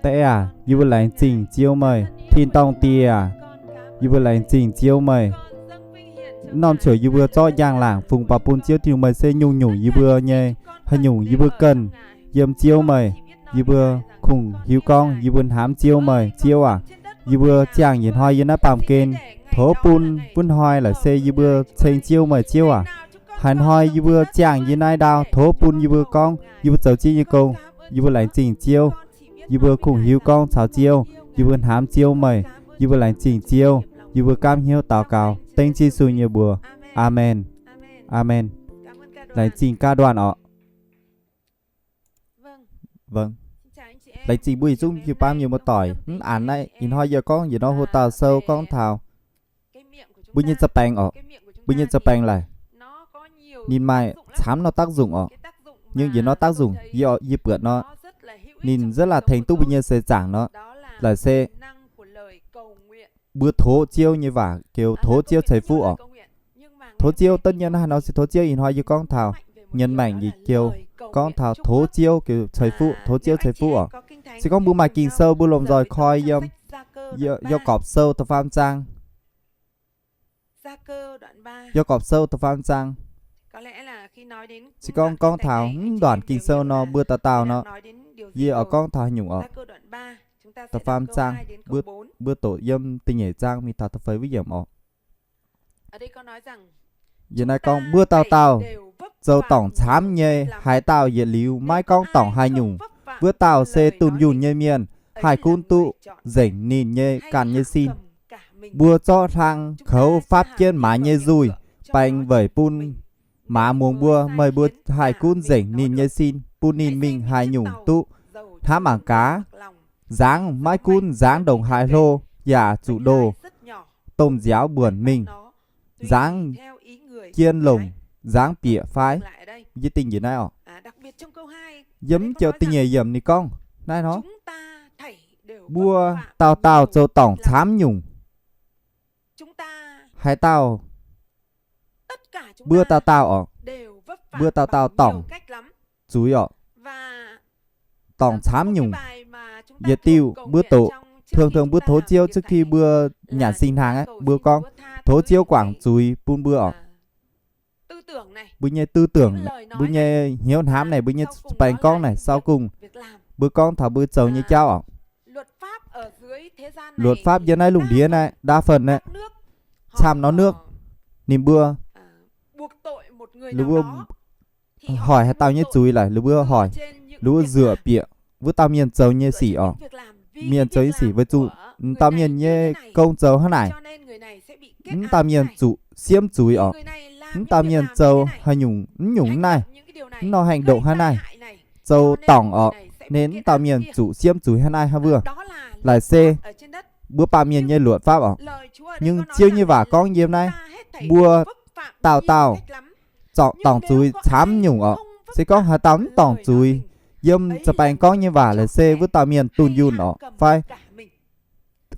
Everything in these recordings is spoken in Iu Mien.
Deix aac, yie mbuo laengz zingh Ziouv meih. Tin-dorngh Diex aac, yie mbuo laengz zingh Ziouv meih. Norm ziouc yie mbuo zorqv njang-laangc fungx baac bun Ziouv Tin-Hungh, meih se nyungc-nyungc yie mbuo nyei haaix nyungc yie mbuo ganh yiem Ziouv meih. Yie mbuo kungx hiuv gorngv yie mbuo hnamv Ziouv meih. Ziouv aac, yie mbuo ziangh yietc hnoi yiem naaiv baamh gen, tov bun wuov hnoi laaic se yie mbuo ceng Ziouv meih. Ziouv aac, haaix hnoi yie mbuo ziangh yiem naaiv ndau, tov bun yie mbuo gorngv yie mbuo zoux Ziouv nyei gong. Yie mbuo laengz zingh Ziouv. Yie mbuo kungx hiuv gorngv caux Ziouv, yie mbuo hnamv Ziouv meih. Yie mbuo laengz zingh Ziouv. Yie mbuo gaamv hnyouv daux gaux dengv Yesu nyei mbuox. Aamen. Aamen. Laengz zingh gaav nduanh orqc. Laengz zingh mbuo yietc zungv jiu-baang mienh muoz-doic. Mv aqc naaiv ih hnoi yie gorngv yietc norm hoc-dauh sou gorngv taux mbuo nyei za'baengx orqc. Mbuo nyei za'baengx laaic, ninh maaih camv norm tác dụng orqc. Nhưng yietc norm tác dụng yie, yie buatc nor, ninh rất là tengx duqv mbuo nyei seix zaangc nor, laaic se mbuo tov Ziouv nyei waac, kêu tov Ziouv ceix fuqv orqc. Tov Ziouv, tất nhiên haaix nor se tov Ziouv. Ih hnoi yie gorngv taux nhấn mạnh, yie kêu gorngv taux tov Ziouv kêu ceix fuqv, tov Ziouv ceix fuqv orqc. Se gorngv mbuo maaih Ging-Sou mbuo lomh nzoih koi yiem Yaagorpc Sou da'faam zaang. Yaagorpc Sou da'faam zaang. Se gorngv gorngv taux mv nduanc Ging-Sou nor, mbuo dauh dauh nor, yie oix gorngv taux haaix nyungc orqc. Da'faam zaang, mbuo doqc yiem da'nyeic zaang mingh taux da'feix wuov yiemc orqc. Yie naaiv gorngv mbuo dauh dauh zoux dorngc camv nyei, haaix dauh yietc liuz maiv gorngv dorngc haaix nyungc, wuov dauh se dunh yunh nyei mienh, haih gunv duqv nzengc ninh nyei ganh nyei sin. Mbuo zorqv hlang koux fapv jienv maaz nyei nzuih baengx weic bun maaz muangx mbuo, meih mbuo haih gunv nzengc ninh nyei sin, bun ninh mingh haaix nyungc duqv hnamv mangc gaax. Nzangv maiv gunv nzangv ndongc haaix hlo, yaac zuqc ndoh domh nziaaux mbuonc mingh. Nzangv jien longc, nzangv bieqc fai? Yie dingh njiec naaiv orqc. Yiem joux da'nyeic yiemc ninh gorngv naaiv nor, mbuo dauh dauh zoux dorngc camv nyungc. Haaix dauh, mbuo dauh dauh orqc, mbuo dauh dauh dorngc zuiz orqc, dorngc camv nyungc. Yietc diuh mbuo doqc, thường thường mbuo tov Ziouv, trước khi mbuo nyanc sinh hnaangx aqv, mbuo gorngv tov Ziouv guangc zuiz bun mbuo orqc. Mbuo nyei tư tưởng, mbuo nyei hnyouv hnamv naaic, mbuo nyei baengx gorngv naaic, sau gungh mbuo gorngv taux mbuo zoux nyei jauv orqc. Luật pháp yiem naaiv lungh ndiev naaiv đa phần naaiv, camv norm nước, ninh mbuo, ninh mbuo hoic haaix dauh nyei zuiz laaic, ninh mbuo hoic, ninh mbuo nzuoqc bieqc wuov dauh mienh zoux nyei sic orqc. Mienh zoux nyei sic weic zuqc dauh mienh nyei gong zoux hnangv naaic, wuov dauh mienh zuqc siemv zuiz orqc. Wuov dauh mienh zoux haaix nyungc, mv nyungc naaiv, mv norm hành động hnangv naaiv, zoux dorngc orqc, nên wuov dauh mienh zuqc siemv zuiz hnangv naaiv hnangv wuov. Laaic se mbuo baamh mienh nyei luật pháp orqc. Nhưng Ziouv nyei waac gorngv yiem naaiv, mbuo dauh dauh zorqv dorngc zuiz camv nyungc orqc. Se gorngv haaix dauh mv dorngc zuiz, yiem za'baengx gorngv nyei waac laaic se wuov dauh mienh dunh yunh orqc fai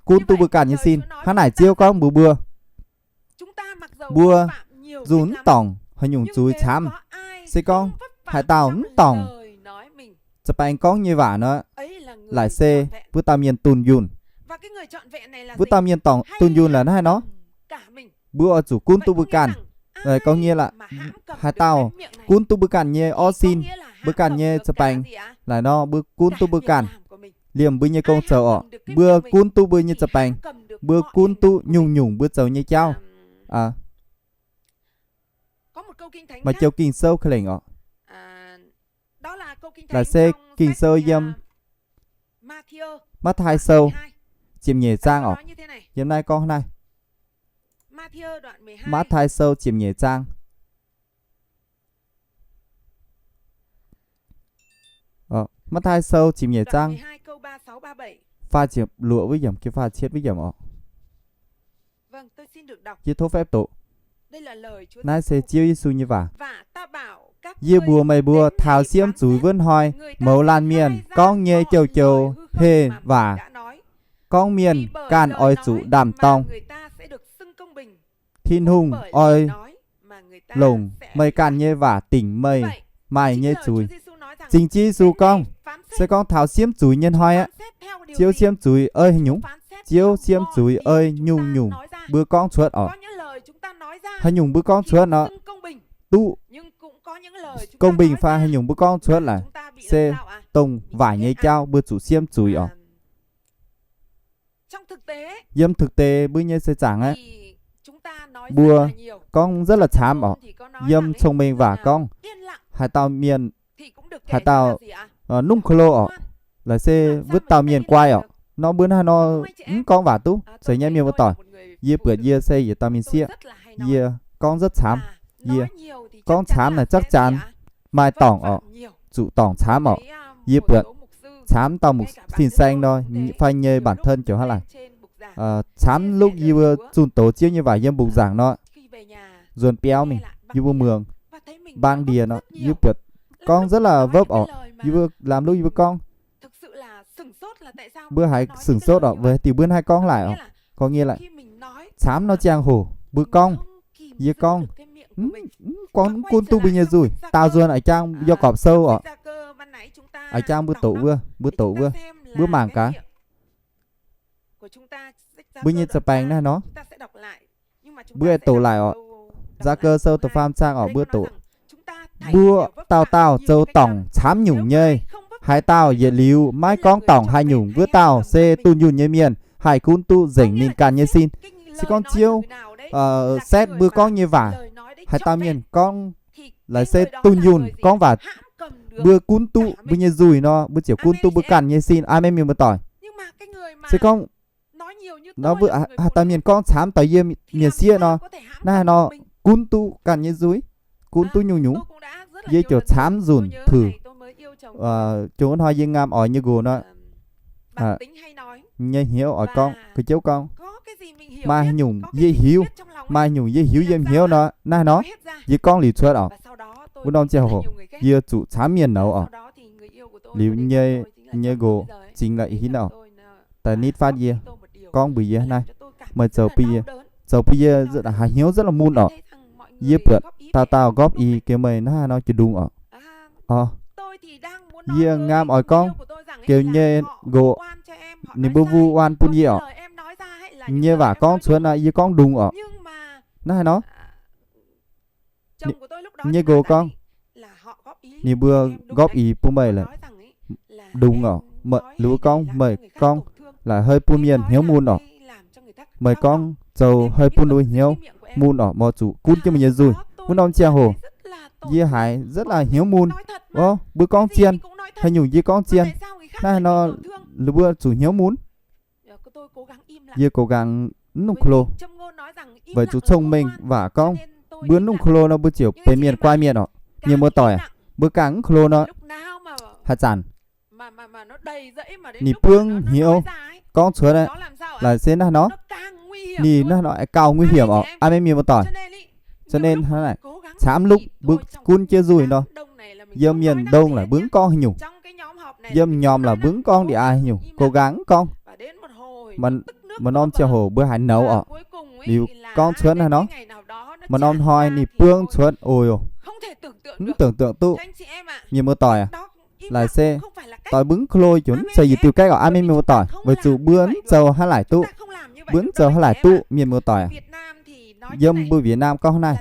gunv duqv mbuo ganh nyei sin. Hnangv naaic Ziouv gorngv mbuox mbuo, mbuo nzunc mv dorngc haaix nyungc zuiz camv, se gorngv haaix dauh mv dorngc za'baengx gorngv nyei waac nor, laaic se wuov dauh mienh dunh yunh. Wuov dauh mienh dorngc dunh yunh laaix naaiv nor, mbuo oix zuqc gunv duqv mbuo ganh. Gorngv nyei laaix, haaix dauh gunv duqv mbuo ganh nyei orv sin, mbuo ganh nyei za'baengx, laaic nor mbuo gunv duqv mbuo ganh liemh mbuo nyei gong zoux orqc. Mbuo gunv duqv mbuo nyei za'baengx, mbuo gunv duqv nyungc-nyungc mbuo zoux nyei jauv. Maaih joux Ging-Sou ka'lengc orqc. Laaic se Ging-Sou yiem Matv^taai Sou ziepc nyeic zaang orqc. Yiem naaiv gorngv naaiv, Matv^taai Sou ziepc nyeic zaang. Matv^taai Sou ziepc nyeic zaang, faah ziepc luoqc wuov yiemc, faah cietv wuov yiemc orqc. Yie tov phép doqc. Naaiv se Ziouv Yesu nyei waac. Yie mbuox meih mbuo, taux siemv zuiz wuov hnoi, mouz laanh mienh gorngv nyei joux-joux heh waac gorngv mienh ganh oix zuqc ndaam-dorng. Tin-Hungh oix longc meih ganh nyei waac dingc meih maaih nyei zuiz. Zingh Ziouv Yesu gorngv, Se gorngv taux siemv zuiz nyei hnoi aqv, Ziouv siemv zuiz ei haaix nyungc? Ziouv siemv zuiz ei nyungc-nyungc mbuo gorngv cuotv oc. Haaix nyungc mbuo gorngv cuotv nor, duqv công bình fai haaix nyungc mbuo gorngv cuotv laaix, se dongh waaic nyei jauv mbuo zuqc siemv zuiz oc. Yiem thực tế mbuo nyei seix zaangc aqv, mbuo gorngv rất là camv oc. Yiem cong-mengh waac gorngv, haaix dauh mienh, haaix dauh nungv ko lo oc, laaix se wuov dauh mienh guai oc, nor mbuo naaiv nor mv gorngv waac duqv. Zeiz nyei mienh muoz-doic, yie buatc yie se yietc dauh mienh sieqv, yie gorngv rất camv. Yie gorngv camv naaic chắc chắn maaih dorngc oc, zuqc dorngc camv oc. Yie buatc camv dauh mục, fin-saeng nor, fai nyei bản thân joux hnangv naaic, camv lungh yie mbuo zunh doz Ziouv nyei waac yiem mbungv nzaangc nor, nzuonx biauv mingh yie mbuo muangx, mbaang ndie nor, yie buatc gorngv rất là vấp oc. Yie mbuo làm lúc yie mbuo gorngv, mbuo haiz sửng sốt oc, weic haaix diuc mbuo haih gorngv laaic oc. Có nghĩa là camv nor ziangh hoc mbuo gorngv, yie gorngv, gorngv mv gunv duqv mbuo nyei nzuih. Daaux nzuonx a'jang Yaakopv Sou oc, a'jang mbuo doqc wuov, mbuo doqc wuov, mbuo mangc gaax. Mbuo nyei za'baengx naaiv nor, mbuo aengx doqc laaic oc. Yakopv Sou da'faam zaang oc, mbuo doqc, mbuo dauh dauh zoux dorngc camv nyungc nyei. Haaix dauh yietc liuz maiv gorngv dorngc haaix nyungc, wuov dauh se dunh yunh nyei mienh, haih gunv duqv nzengc ninh ganh nyei sin. Se gorngv Ziouv, aa, xét mbuo gorngv nyei waac, haaix dauh mienh gorngv laaix se dunh yunh gorngv waac, mbuo gunv duqv mbuo nyei nzuih nor, mbuo ziouc gunv duqv mbuo ganh nyei sin. Aamen, mienh muoz-doic. Se gorngv nor, haaix dauh mienh gorngv camv doix yie mienh sieqv nor, naaiv haaix nor gunv duqv ganh nyei nzuih, gunv duqv nyungc-nyungc. Yie ziouc camv nzunc thử, jong wuov hnoi yie ngaam oix nyei nqox nor, nyei hnyouv oix gorngv, ga'jouv gorngv, maaih haaix nyungc yie hiuv, maaih haaix nyungc yie hiuv yiem hnyouv nor, naaiv haaix nor yie gorngv liuz cuotv oc. Wuov norm ziangh hoc yie zuqc camv mienh nouz oc. Liuz nyei, nyei nqox zingx la'hinh oc, daaih nitv fatv yie, gorngv mbuox yie naaiv, meih zoux bun yie, zoux bun yie haiz hnyouv rất là mun oc. Yie buatc dauh dauh góp ý kêu meih naaiv haaix nor jiex ndung oc. Oc, yie ngaam oix gorngv, kêu nyei nqox ninh mbuo mbuo oan bun yie oc. Nyei waac gorngv cuotv naaiv yie gorngv ndung oc. Naaiv haaix nor nyei nqox gorngv, ninh mbuo góp ý bun meih lorqc, ndung oc. Meih, ninh mbuo gorngv meih gorngv laaix hei bun mienh hnyouv mun oc. Meih gorngv zoux hei bun ninh mbuo hnyouv mun oc, mbuo zuqc gunv jienv mbuo nyei nzuih. Wuov norm ziangh hoc yie haiz rất là hnyouv mun. Oc, mbuo gorngv zien, haaix nyungc yie gorngv zien, naaiv haaix nor ninh mbuo zuqc hnyouv mun. Yie cố gắng mv nungh klo, weic zuqc cong-mengh waac gorngv, mbuo nungh klo nor mbuo ziouc benx mienh guai mienh oc. Mienh muoz-doic aac, mbuo ganh mv klo nor, haaix zanc ninh buangv hnyouv gorngv cuotv laaix se naaiv nor, ninh naaiv nor gauh nguy hiểm oc. Aamen, mienh muoz-doic. Cho nên camv lungh mbuo gunv jienv nzuih nor, yiem mienh ndongh laaix mbuo mv gorngv haaix nyungc. Yiem nhóm laaix mbuo mv gorngv ndie-ai haaix nyungc, cố gắng mv gorngv. Maaih norm ziangh hoc mbuo haiz nouz oc. Liuz gorngv cuotv naaiv nor, maaih norm hnoi ninh buangv cuotv, ôi, mv tưởng tượng duqv. Mienh muoz-doic aac, laaix se doix mbuo mv klo ziouc mv zeiz yietc diuh gaeqv oc. Aamen, mienh muoz-doic. Weic zuqc mbuo mv zoux haaix laaic duqv, mbuo mv zoux haaix laaic duqv, mienh muoz-doic aac. Yiem mbuo Việt Nam gorngv naaiv,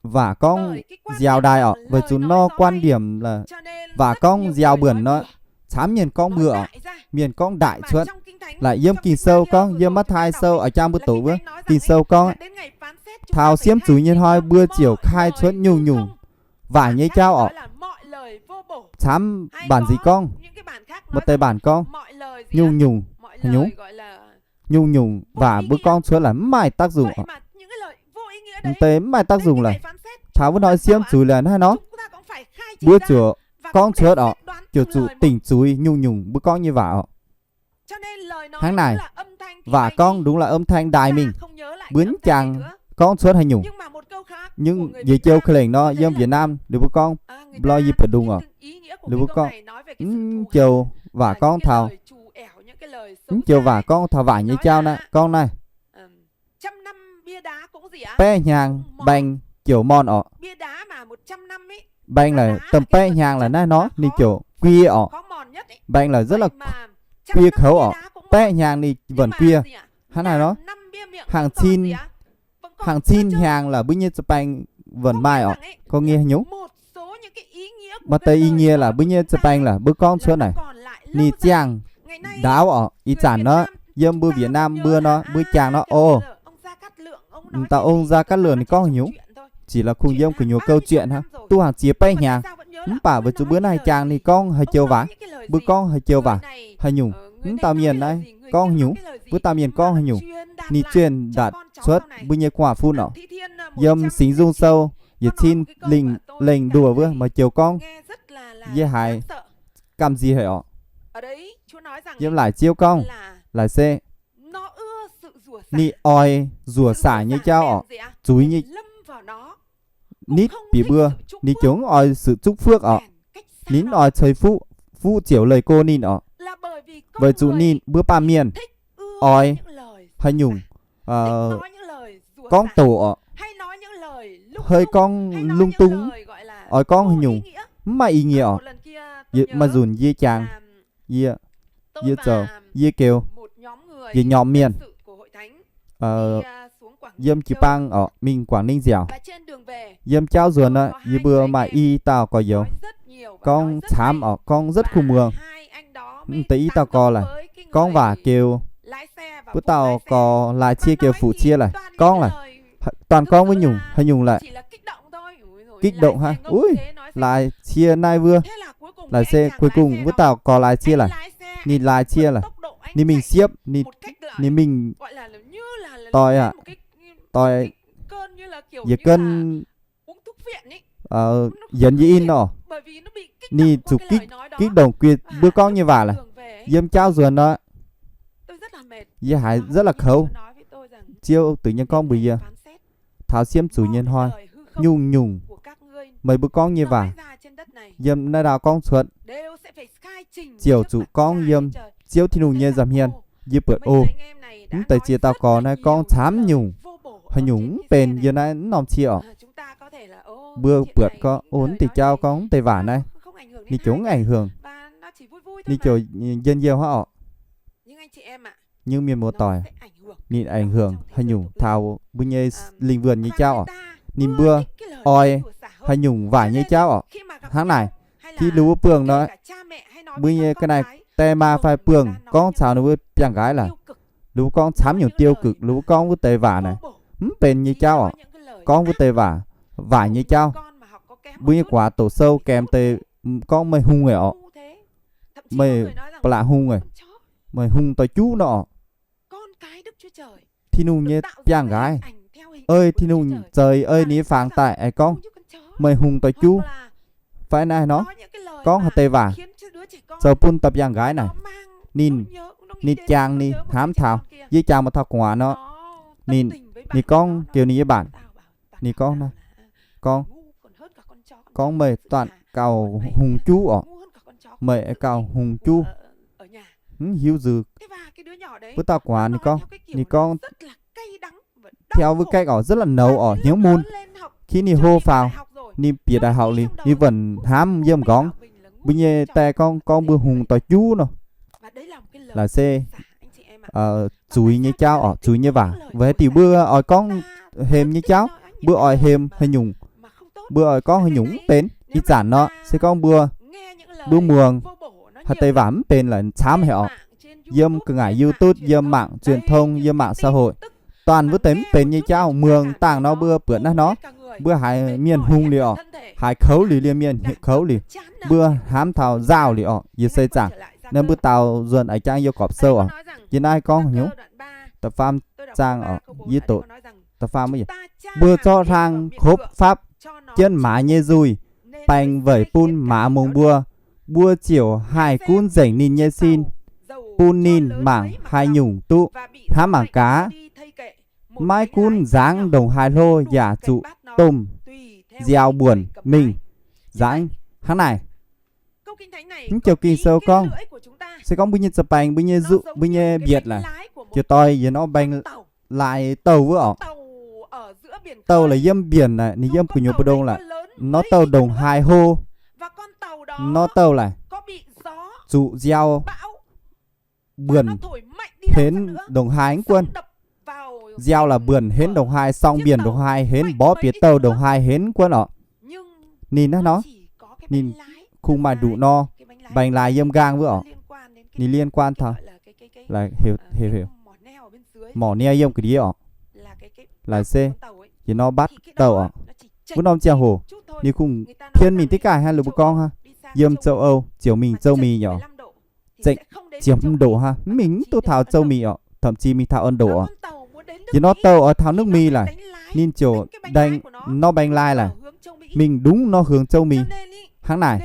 waac gorngv nziaaux ndaaih oc. Weic zuqc nor quan điểm là waac gorngv nziaaux mbuonc nor, camv mienh gorngv mbuo oc, mienh gorngv ndaaic cuotv. Laaix yiem Ging-Sou gorngv, yiem Matv^tai Sou a'jang mbuo doqc wuov Ging-Sou gorngv, taux siemv zuiz nyei hnoi mbuo ziouc khai cuotv nyungc-nyungc waaic nyei jauv oc. Camv bản dịch gorngv, maaih deix bản gorngv, nyungc-nyungc, haaix nyungc, nyungc-nyungc waac mbuo gorngv cuotv laaix mv maaih tác dụng oc. Mv deix mv maaih tác dụng laaix. Taux wuov hnoi siemv zuiz laaix naaiv nor, mbuo ziouc gorngv cuotv oc, ziouc zuqc tỉnh zuiz nyungc-nyungc mbuo gorngv nyei waac oc. Hnangv naaic, waac gorngv đúng là âm thanh đài mingh, mbuo mv jangx gorngv cuotv haaix nyungc. Nhưng njiec joux klengc nor, yiem Việt Nam ninh mbuo gorngv, mv lo yie buatc ndung oc, ninh mbuo gorngv, mv joux waac gorngv taux, mv joux waac gorngv taux waaic nyei jauv naaiv, gorngv naaiv, baeqv hnyangx baeng joux morn oc. Mbaengx laic da'baeqv hnyangx laic naaiv nor ninh ziouc guie orqc. Mbaengx laic rất là guie kouv orqc. Baeqv hnyangx ninh vẫn guie. Hnangv naaiv nor, hàng cin, hàng cin hnyangx laic mbuo nyei za'baeng vẫn maaih orqc. Có nghĩa haaix nyungc? Maaih deix ý nghĩa laic mbuo nyei za'baeng laic mbuo gorngv cuotv naaic, ninh ziangh ndaauv orqc. Ih zanc nor, yiem mbuo Việt Nam mbuo nor, mbuo jangx nor, ov, dauh ông Gia Cát Lượng ninh gorngv haaix nyungc, chỉ là khung yiem gu'nyuoz câu chuyện hnangv, duqv hàng ziex baeqv hnyangx. Mv baac weic zuqc mbuo naaiv jangx ninh gorngv haaix joux waac, mbuo gorngv haaix joux waac, haaix nyungc, mv dauh mienh naaiv gorngv haaix nyungc, mbuo dauh mienh gorngv haaix nyungc, ninh truyền đạt cuotv mbuo nyei gu'nguaaz-fun orqc. Yiem Singx Nzung Sou yietc cin lengh, lengh nduoh wuov maaih joux gorngv, yie haiz gamh nziex haic orqc. Yiem laaic Ziouv gorngv, laaic se ninh oix nzuoqc saaic nyei jauv orqc, zuiz nyei nitv bieqc mbuo, ninh ziouc mv oix sự chúc phước orqc. Ninh mv oix ceix fuqv, fuqv ziouc leih go ninh orqc. Weic zuqc ninh mbuo baamh mienh oix haaix nyungc gorngv doqc orqc, hei gorngv lung-dung, oix gorngv haaix nyungc mv maaih ý nghĩa orqc. Maaih nzunc yie jangx, yie, yie zoux, yie geux, yie nyormh mienh yiem jiu-baang orqc, mingh Quảng Ninh nziaauc. Yiem jauv nzuonx nor, yie mbuo maaih i dauh gorx-youz gorngv camv orqc, gorngv rất khủng muang. Mv deix i dauh gorx laic, gorngv waac geux, wuov dauh gorx laaix cie geux fuqv cie laic, gorngv laic, toàn gorngv wuov nyungc haaix nyungc laic, kích động hnangv, uix, laaix cie naaiv wuov. Laaic se cuối cùng wuov dauh gorx laaix cie laic, ninh laaix cie laic, ninh mingh siepv, ninh mingh doix aqv, doix yietc gân yienx yie in orqc. Ninh zuqc kích động kuyên mbuo gorngv nyei waac laic. Yiem jauv nzuonx nor, yie haiz rất là kouv. Ziouv da'nyeic gorngv mbuox yie, taux siemv zuqc nyei hnoi, nyungc-nyungc meih mbuo gorngv nyei waac yiem naaiv ndau gorngv cuotv ziouc zuqc gorngv yiem Ziouv Tin-Hungh nyei nza'hmien. Yie buatc, o, mv deix ziex dauh gorx naaiv gorngv camv nyungc, haaix nyungc mv benx yiem naaiv norm cie orqc. Mbuo buatc gorngv, o, mv deix jauv gorngv mv deix waac naaiv, ninh ziouc mv ảnh hưởng, ninh ziouc njien-youh hnangv orqc. Nhưng mienh muoz-doic, ninh ảnh hưởng haaix nyungc taux mbuo nyei lingh wuonh nyei jauv orqc. Ninh mbuo oix haaix nyungc waaic nyei jauv orqc. Hnangv naaic, khi lu wuov buangh nor, mbuo nyei ga'naaiv die maa fai buangh gorngv caux ninh mbuo biangh nqaaix laic, lu gorngv camv nyungc tiêu cực, lu gorngv wuov deix waac naaic mv benx nyei jauv orqc. Gorngv wuov deix waac, waaic nyei jauv. Mbuo nyei guaax doqc sou gaengh deix gorngv meih hungh weic orqc, meih ba'laqc hungh weic, meih hungh doix juv nor orqc. Tin-Hungh nyei biangh nqaaix ei Tin-Hungh zeix ei ninh nyei fangx daaih aengx gorngv, meih hungh doix juv fai naaiv nor, gorngv haaix deix waac zoux bun dauh biangh nqaaix naaic, ninh, ninh jangx ninh hnamv taux, yie jangx maaih taux gu'nguaaz nor, ninh, ninh gorngv geux ninh nyei mbaanc, ninh gorngv, gorngv, gorngv meih duqv gauh hungh juv orqc, meih gauh hungh juv, mv hiuv nzunc. Wuov dauh gu'nguaaz ninh gorngv, ninh gorngv theo wuov cách orqc rất là nấu orqc, hnyouv mun. Khi ninh hô faaux, ninh bieqc đại học liuz, ninh vẫn hnamv yiem m'nqorngv mbuo nyei die gorngv, gorngv mbuo hungh doix juv nor. Laaic se zuiz nyei jauv orqc, zuiz nyei waac. Weic haaix diuc mbuo oix gorngv hemx nyei jauv, mbuo oix hemx haaix nyungc, mbuo oix gorngv haaix nyungc mv benx. Ih zanc nor se gorngv mbuo, mbuo muangx haaix deix waac mv benx laaix camv haic orqc. Yiem ga'ngaaic YouTube, yiem mạng truyền thông, yiem mạng xã hội, toàn wuov deix mv benx nyei jauv. Muangx dangh nor mbuo buatc naaiv nor, mbuo haiz mienh hungh liuz orqc, haiz kouv liuz, liemh mienh kouv liuz, mbuo hnamv taux nzauh liuz orqc, yie se zaangc. Naaiv mbuo daaux nzuonx a'jang Yaakopv Sou orqc, yie naaiv gorngv haaix nyungc, da'faam zaang orqc, yie doqc da'faam, mbuo zorqv hlang kobv fapv jienv maaz nyei nzuih, baengx weic bun maaz mungx mbuo, mbuo ziouc haih gunv nzengc ninh nyei sin, bun ninh mangc haaix nyungc duqv hnamv mangc gaax. Maiv gunv nzangv ndongc haaix hlo yaac zuqc domh nziaaux mbuonc mingh nzangv. Hnangv naaic, mv joux Ging-Sou gorngv, se gorngv mbuo nyei za'baeng, mbuo nyei nzuqv, mbuo nyei mbietc laaix, ziouc doix yietc norm baeng laaix douh wuov orqc. Douh laaix yiem mbienc naaic, ninh yiem gu'nyuoz mbu'ndongx laaix. nor douh ndongc haaix hlo, nor douh laaic zuqc nziaaux buonc henv ndongc haaix mv gunv. Nziaaux laaic buonc henv ndongc haaix, sorng mbienc ndongc haaix henv, mborqv bieqc douh ndongc haaix henv mv gunv orqc. Ninh naaiv nor, ninh kungx maaih nduqc nor mbaengx-laai yiem nqaang wuov orqc. Ninh liên quan taux, heuc, heuc, mỏ neo yiem ga'ndiev orqc. Laaic se yietc norm bắt douh orqc. Wuov norm ziangh hoc ninh kungx pien mingh diqv gaaih hnangv, ninh mbuo gorngv hnangv, yiem châu Âu ziouc mingh châu Mì orqc. Zengc ziouc mv ndoqc hnangv, mv mingh mv duqv taux châu Mì orqc, thậm chí mingh taux Ấn Độ orqc. Yietc norm douh oix taux nước Mì laaic, ninh ziouc nor mbaengx-laai laaic mingh đúng nor hướng châu Mì. Hnangv naaic,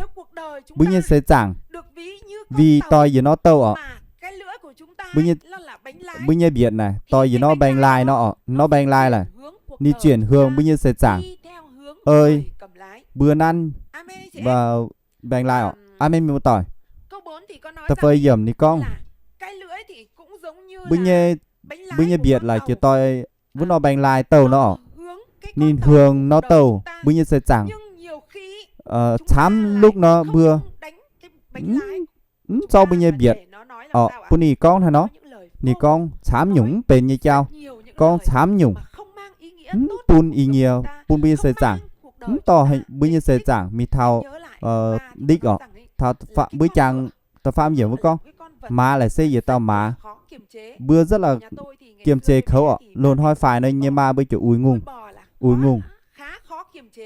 mbuo nyei seix zaangc, vì doix yietc norm douh orqc, mbuo nyei mbietc naaic doix yietc norm mbaengx-laai nor orqc, nor mbaengx-laai laaic ninh chuyển hướng mbuo nyei seix zaangc. Ơi, mbuo nanv mbaengx-laai orqc. Aamen, mienh muoz-doic. Da'feix yiemc ninh gorngv, mbuo nyei mbietc laaic jiex doix wuov norm mbaengx-laai douh nor orqc, ninh hướng nor douh mbuo nyei seix zaangc. Camv lukv nor mbuo mv zorqv mbuo nyei mbietc orqc bun ninh gorngv hnangv nor. Ninh gorngv camv nyungc mv benx nyei jauv, gorngv camv nyungc mv bun ih nyie bun mbuo nyei seix zaangc, mv dorh mbuo nyei seix zaangc mingh taux ndikv orqc. Mbuo jangx da'faam yiemc wuov gorngv, maaz laaic se yietc dauh maaz, mbuo rất là kiềm chế khẩu orqc. Loz-hnoi faix nor nyei maa mbuo ziouc uix ngungh, uix ngungh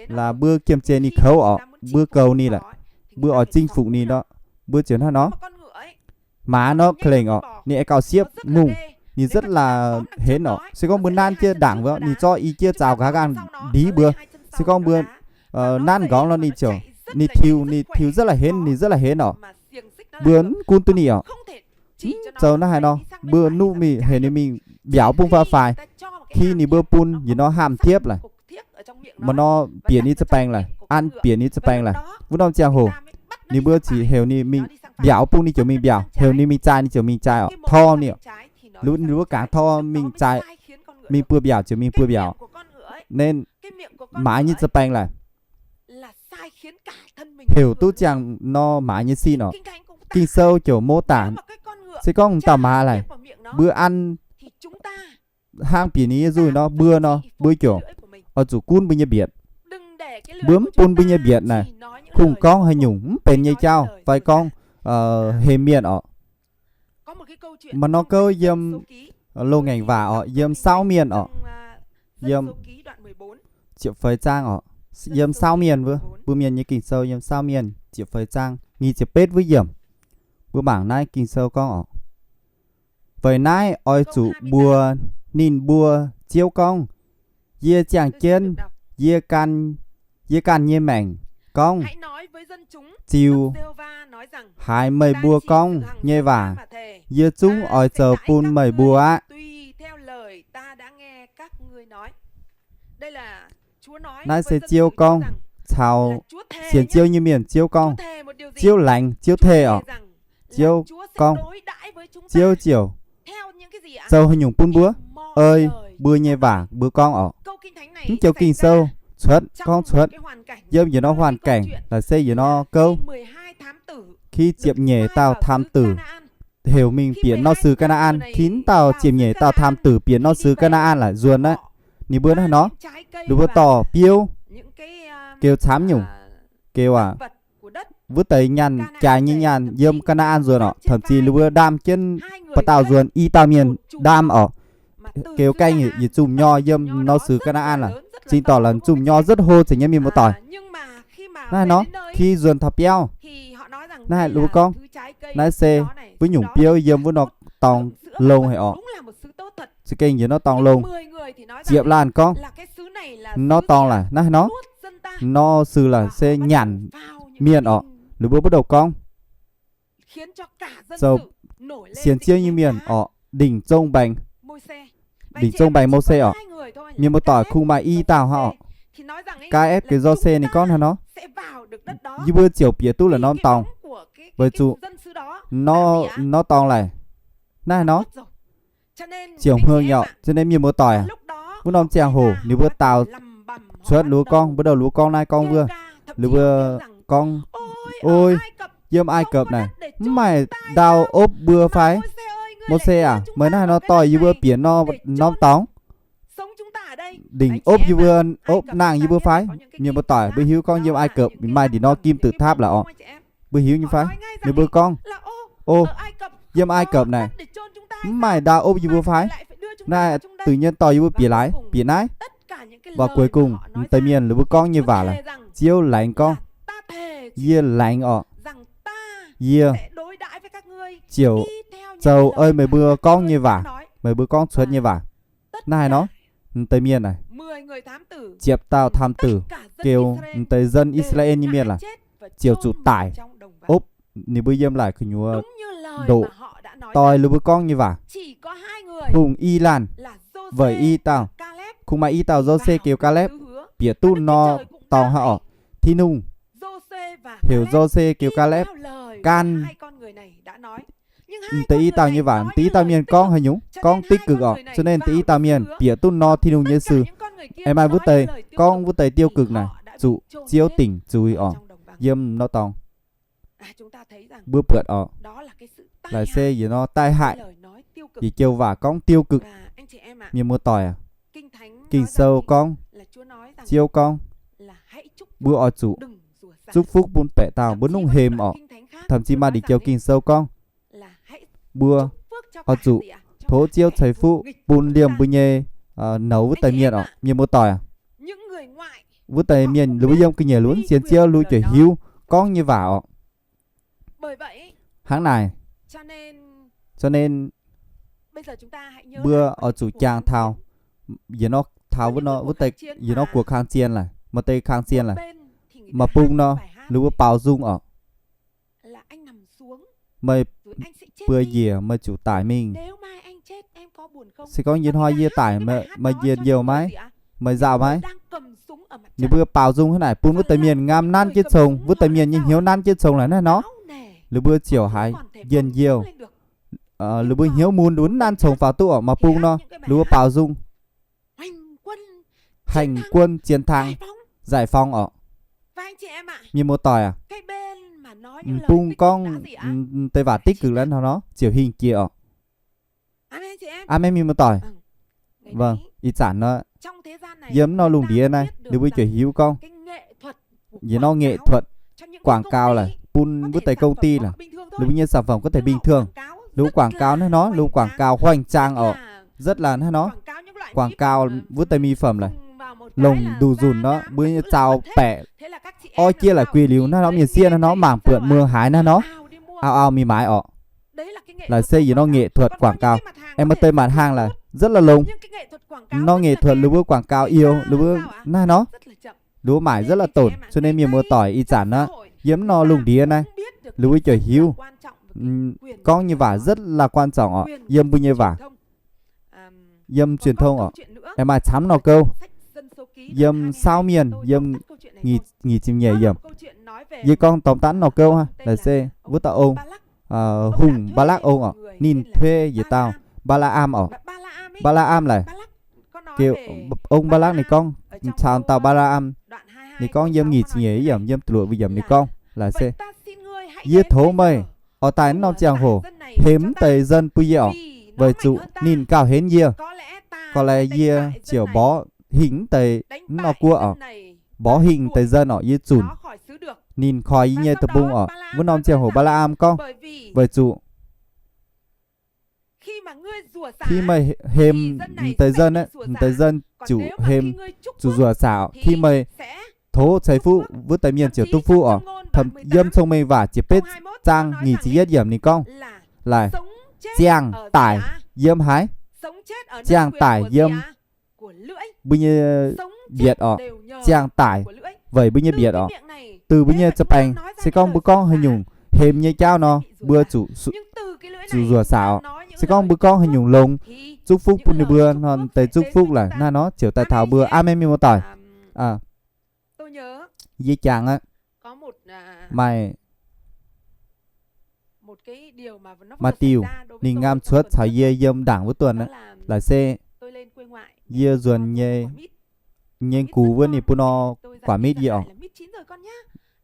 là mbuo kiềm chế ninh khẩu orqc, mbuo goux ninh laaic, mbuo oix chinh phục ninh nor, mbuo ziouc hnangv nor. Maaz nor ka'lengc orqc, ninh aengx gauh siepv ngungh, ninh rất là henv orqc. Se gorngv mbuo nanv jienv ndaangc wuov, ninh zorqv i jienv zaux nqa'haav nqaang ndiv mbuo. Se gorngv mbuo nanv nqorngv nor ninh ziouc, ninh tiux, ninh tiux rất là henv, ninh rất là henv orqc. Mbuo mv gunv duqv ninh orqc. Zoux naaiv haaix nor, mbuo nuqv mingh heuc ninh mingh mbiauz bung faaux faix, ki ninh mbuo bun yietc norm haamh tiepv laaic, maaih nor bieqc ninh za'baengx laaic, an bieqc ninh za'baengx laaic. Wuov norm ziangh hoc ninh mbuo ziouc heuc ninh mingh mbiauz bung ninh ziouc mingh mbiauz, heuc ninh mingh zaai ninh ziouc mingh zaai orqc, tor ninh orqc. Ninh mbuo gangx tor mingh zaai, mingh buo mbiauz ziouc mingh buo mbiauz. Nên maaz nyei za'baengx laaic heuc duqv ziangh nor maaz nyei sin orqc. Ging-Sou ziouc mô tả, se gorngv dauh maaz laaic, mbuo an hnangv bieqc ninh nyei nzuih nor, mbuo nor, mbuo ziouc oix zuqc gunv mbuo nyei mbietc. Mbuo mv bun mbuo nyei mbietc naaic kungx gorngv haaix nyungc mv benx nyei jauv fai gorngv hemx mienh orqc. Maaih norm gouv yiem Loz-Ngaengc Waac orqc, yiem Saauv Mienh orqc, yiem ziepc feix zaang orqc, yiem Saauv Mienh wuov, mbuo Mienh nyei Ging-Sou yiem Saauv Mienh ziepc feix zaang nyic ziepc betv wuov yiemc. Mbuo mangc naaiv Ging-Sou gorngv orqc, weic naaiv oix zuqc mbuox ninh mbuo Ziouv gorngv, yie ziangh jienv yie ganh, yie ganh nyei maengc gorngv, ziux haiz meih mbuo gorngv nyei waac, yie zungv oix zoux bun meih mbuo aqv. Naaiv se Ziouv gorngv caux sienx Ziouv nyei mienh, Ziouv gorngv, Ziouv laengz, Ziouv teh orqc. Ziouv gorngv, Ziouv ziouc zoux haaix nyungc bun mbuo? Ơi, mbuo nyei waac mbuo gorngv orqc. Mv joux Ging-Sou cuotv gorngv cuotv yiem yietc norm hoàn cảnh, laaix se yietc norm gouv, khi ziepc nyeic dauh tham tử heuc mingh bieqc nor sux Ca-na-an. Khi mv dauh ziepc nyeic dauh tham tử bieqc nor sux Ca-na-an laaic nzuonx aqv, ninh mbuo hnangv haaix nor? Ninh mbuo dorh biouv, geux camv nyungc, geux aac, wuov deix nyaanh jaaix nyei nyaanh yiem Ca-na-an nzuonx orqc. Thậm chí ninh mbuo ndaam jienv ba'dauh nzuonx, i dauh mienh ndaam orqc, geux gaengh yietc zungh nyor yiem nor sux Ca-na-an laaic. Zinh dorc laaix zungh nyor rất hlo, zeiz nyei mienh muoz-doic. Naaiv haaix nor, khi nzuonx taux biauv, naaiv haaix ninh mbuo gorngv, naaiv se wuov nyungc biouv yiem wuov norm dorngx longx haic orqc. Za'gengh yiem norm dorngx longx. Ziepc laanh gorngv, norm dorngx laaic naaiv haaix nor, nor sux laaic se nyanc mienh orqc. Ninh mbuo buov douh gorngv zoux sienx Ziouv nyei mienh orqc, đỉnh Jông Bèng, đỉnh Jông Bèng Môsê orqc. Mienh muoz-doic kungx maaih i dauh hnangv orqc. Gai epv geh Jose ninh gorngv hnangv nor, yie mbuo ziouc bieqc duqv la'norm dorngx, weic zuqc nor, nor dorngx laaic naaiv haaix nor, ziouc hmei nyauc. Za'gengh mienh muoz-doic aac, wuov norm ziangh hoc ninh mbuo daaux cuotv ninh mbuo gorngv, mbuo douh ninh mbuo gorngv naaiv gorngv wuov. Ninh mbuo gorngv, Oi, yiem Ai Cập naaic mv maaih ndau opv mbuo fai? Mose aac, meih naaiv nor dorh yie mbuo bieqc norm dorngx, dingc opv yie mbuo, opv nangh yie mbuo fai? Mienh muoz-doic, mbuo hiuv gorngv yiem Ai Cập maaih ndin norm kim tự tháp laic orqc. Mbuo hiuv nyei fai? Ninh mbuo gorngv, O, yiem Ai Cập naaic mv maaih ndau opv yie mbuo fai? Naaiv tự nhiên dorh yie mbuo bieqc laaix, bieqc naaiv. Và cuối cùng, m'deix mienh ninh mbuo gorngv nyei waac laaix, Ziouv laengz gorngv, Yie laengz orqc, yie ziouc zoux ei meih mbuo gorngv nyei waac, meih mbuo gorngv cuotv nyei waac. Naaiv haaix nor? M'deix mienh naaic, ziepc dauh tam tử kêu m'deix dân I^saa^laa^en nyei mienh laaix, ziouc zuqc tải, opv ninh mbuo yiem laaix gu'nyuoz ndoqc, doix ninh mbuo gorngv nyei waac. Hungh i laanh, weic i dauh, kungx maaih i dauh Yô^se kêu Kaalepv, bieqc duqv nor dorngx hnangv orqc. Tin-Hungh heuc Yô^se kêu Kaalepv gan m'deix i dauh nyei waac. M'deix i dauh mienh gorngv haaix nyungc? Gorngv tích cực orqc. Cho nên m'deix i dauh mienh bieqc duqv nor Tin-Hungh nyei sự, aengx maaih wuov deix gorngv wuov deix tiêu cực naaic, zuqc Ziouv dingc zuiz orqc. Yiem nor dorngx mbuo buatc orqc, laaix se yietc norm tai hại, yietc joux waac gorngv tiêu cực. Mienh muoz-doic aac, Ging-Sou gorngv, Ziouv gorngv, mbuo oix zuqc chúc phúc bun baeqc dauh, mbuo mv hemx orqc. Thậm chí maaih đinh joux Ging-Sou gorngv, mbuo oix zuqc tov Ziouv ceix fuqv bun liemh mbuo nyei, nouz wuov deix mienh orqc. Mienh muoz-doic aac, wuov deix mienh ninh mbuo yiem ga'nyiec lunx sienx Ziouv, ninh mbuo ziouc hiuv gorngv nyei waac orqc. Hnangv naaic, cho nên mbuo oix zuqc jangx taux, yietc norm taux wuov, wuov deix, yietc norm guoqv kháng chiến laic, maaih deix kháng chiến laic, maaih bung nor, ninh mbuo baaux nzung orqc. Meih buoz njiec, meih zuqc daic mingh. Se gorngv yie hnoi yie daic, meih njien-youh maiv? Meih nzauh maiv? Ninh mbuo baaux nzung hnangv naaic bun wuov deix mienh ngamv nanv jienv cong, wuov deix mienh nyei hnyouv nanv jienv cong laic naaiv nor, ninh mbuo ziouc haiz njien-youh. Ninh mbuo hnyouv mun, ninh mbuo mv nanv cong faaux duqv orqc. Maaih bung nor, ninh mbuo baaux nzung, hành quân chiến thắng, giải phóng orqc. Mienh muoz-doic aac, m'bung gorngv deix waac tích cực laic nor, ziouc hingh jiex orqc. Aamen, mienh muoz-doic. Ih zanc nor, yiem nor lungh ndiev naaiv ninh mbuo ziouc hiuv gorngv, yietc norm nghệ thuật quảng cáo laic bun wuov deix công ty laic, ninh mbuo nyei sản phẩm có thể bình thường, ninh mbuo quảng cáo naaiv nor, ninh mbuo quảng cáo hoành tráng orqc, rất là naaiv nor, quảng cáo wuov deix mỹ phẩm laic, longc nduqc nzunc nor, mbuo nyei zaux baeqc orv jieqv laic guih liuz naaiv nor, mienh sieqv naaiv nor, mangc buatc muoz haaix naaiv nor, auv-auv mingh maaiz orqc. Laaix se yietc norm nghệ thuật quảng cáo. Aengx maaih deix mặt hàng laic rất là longx, norm nghệ thuật ninh mbuo quảng cáo iu, ninh mbuo naaiv nor, ninh mbuo maaic rất là tổn. Cho nên mienh muoz-doic, ih zanc nor, yiem nor lungh ndiev naaiv, ninh mbuo ziouc hiuv gorngv nyei waac rất là quan trọng orqc, yiem mbuo nyei waac, yiem truyền thông orqc. Aengx maaih camv norm gouv, yiem Saav Mienh, yiem nyic ziepc nyeic yiemc, yie gorngv tóm tắt norm gouv hnangv. Laaix se wuov dauh ong, hungh Balak ong orqc, ninh thuê yietc dauh Balaam orqc. Balaam laic, ong Balak ninh gorngv, caux dauh Balaam, ninh gorngv yiem nyic ziepc nyeic yiemc, yiem da'luoqc yiemc ninh gorngv laaix se, yie tov meih oix daaih mv norm ziangh hoc hemx mv deix dân bun yie orqc, weic zuqc ninh gauh henv yie. Gorx-leix yie ziouc mborqv hingh mv deix mv norm guoqv orqc, mborqv hingh deix dân orqc, yie zunc ninh koi yie nyei deic-bung orqc. Wuov norm ziangh hoc Balaam gorngv, weic zuqc khi meih hemx deix dân, deix dân ziouc hemx, zuqc nzuoqc saac orqc. Khi meih tov ceix fuqv, wuov deix mienh ziouc duqv fuqv orqc. Yiem Cong-Mengh Waac ziepc betv zaang nyic ziepc yietv yiemc ninh gorngv, laaix ziangh daic yiem haaix? Ziangh daic yiem mbuo nyei mbietc orqc. Ziangh daic weic mbuo nyei mbietc orqc. Dongh mbuo nyei za'baengx, se gorngv mbuo gorngv haaix nyungc hemx nyei jauv nor, mbuo zuqc nzuoqc saac orqc. Se gorngv mbuo gorngv haaix nyungc longx, chúc phúc bun ninh mbuo nor, deix chúc phúc laic naaiv nor ziouc daaih taux mbuo. Aamen, mienh muoz-doic. Yie jangx aqv, maaih, maaih diuh ninh ngamv cuotv caux yie yiem ndaangc wuov dunh aqv. Laaix se yie nzuonx nyei nyei gux wuov ninh bun nor quảng mít yie oc.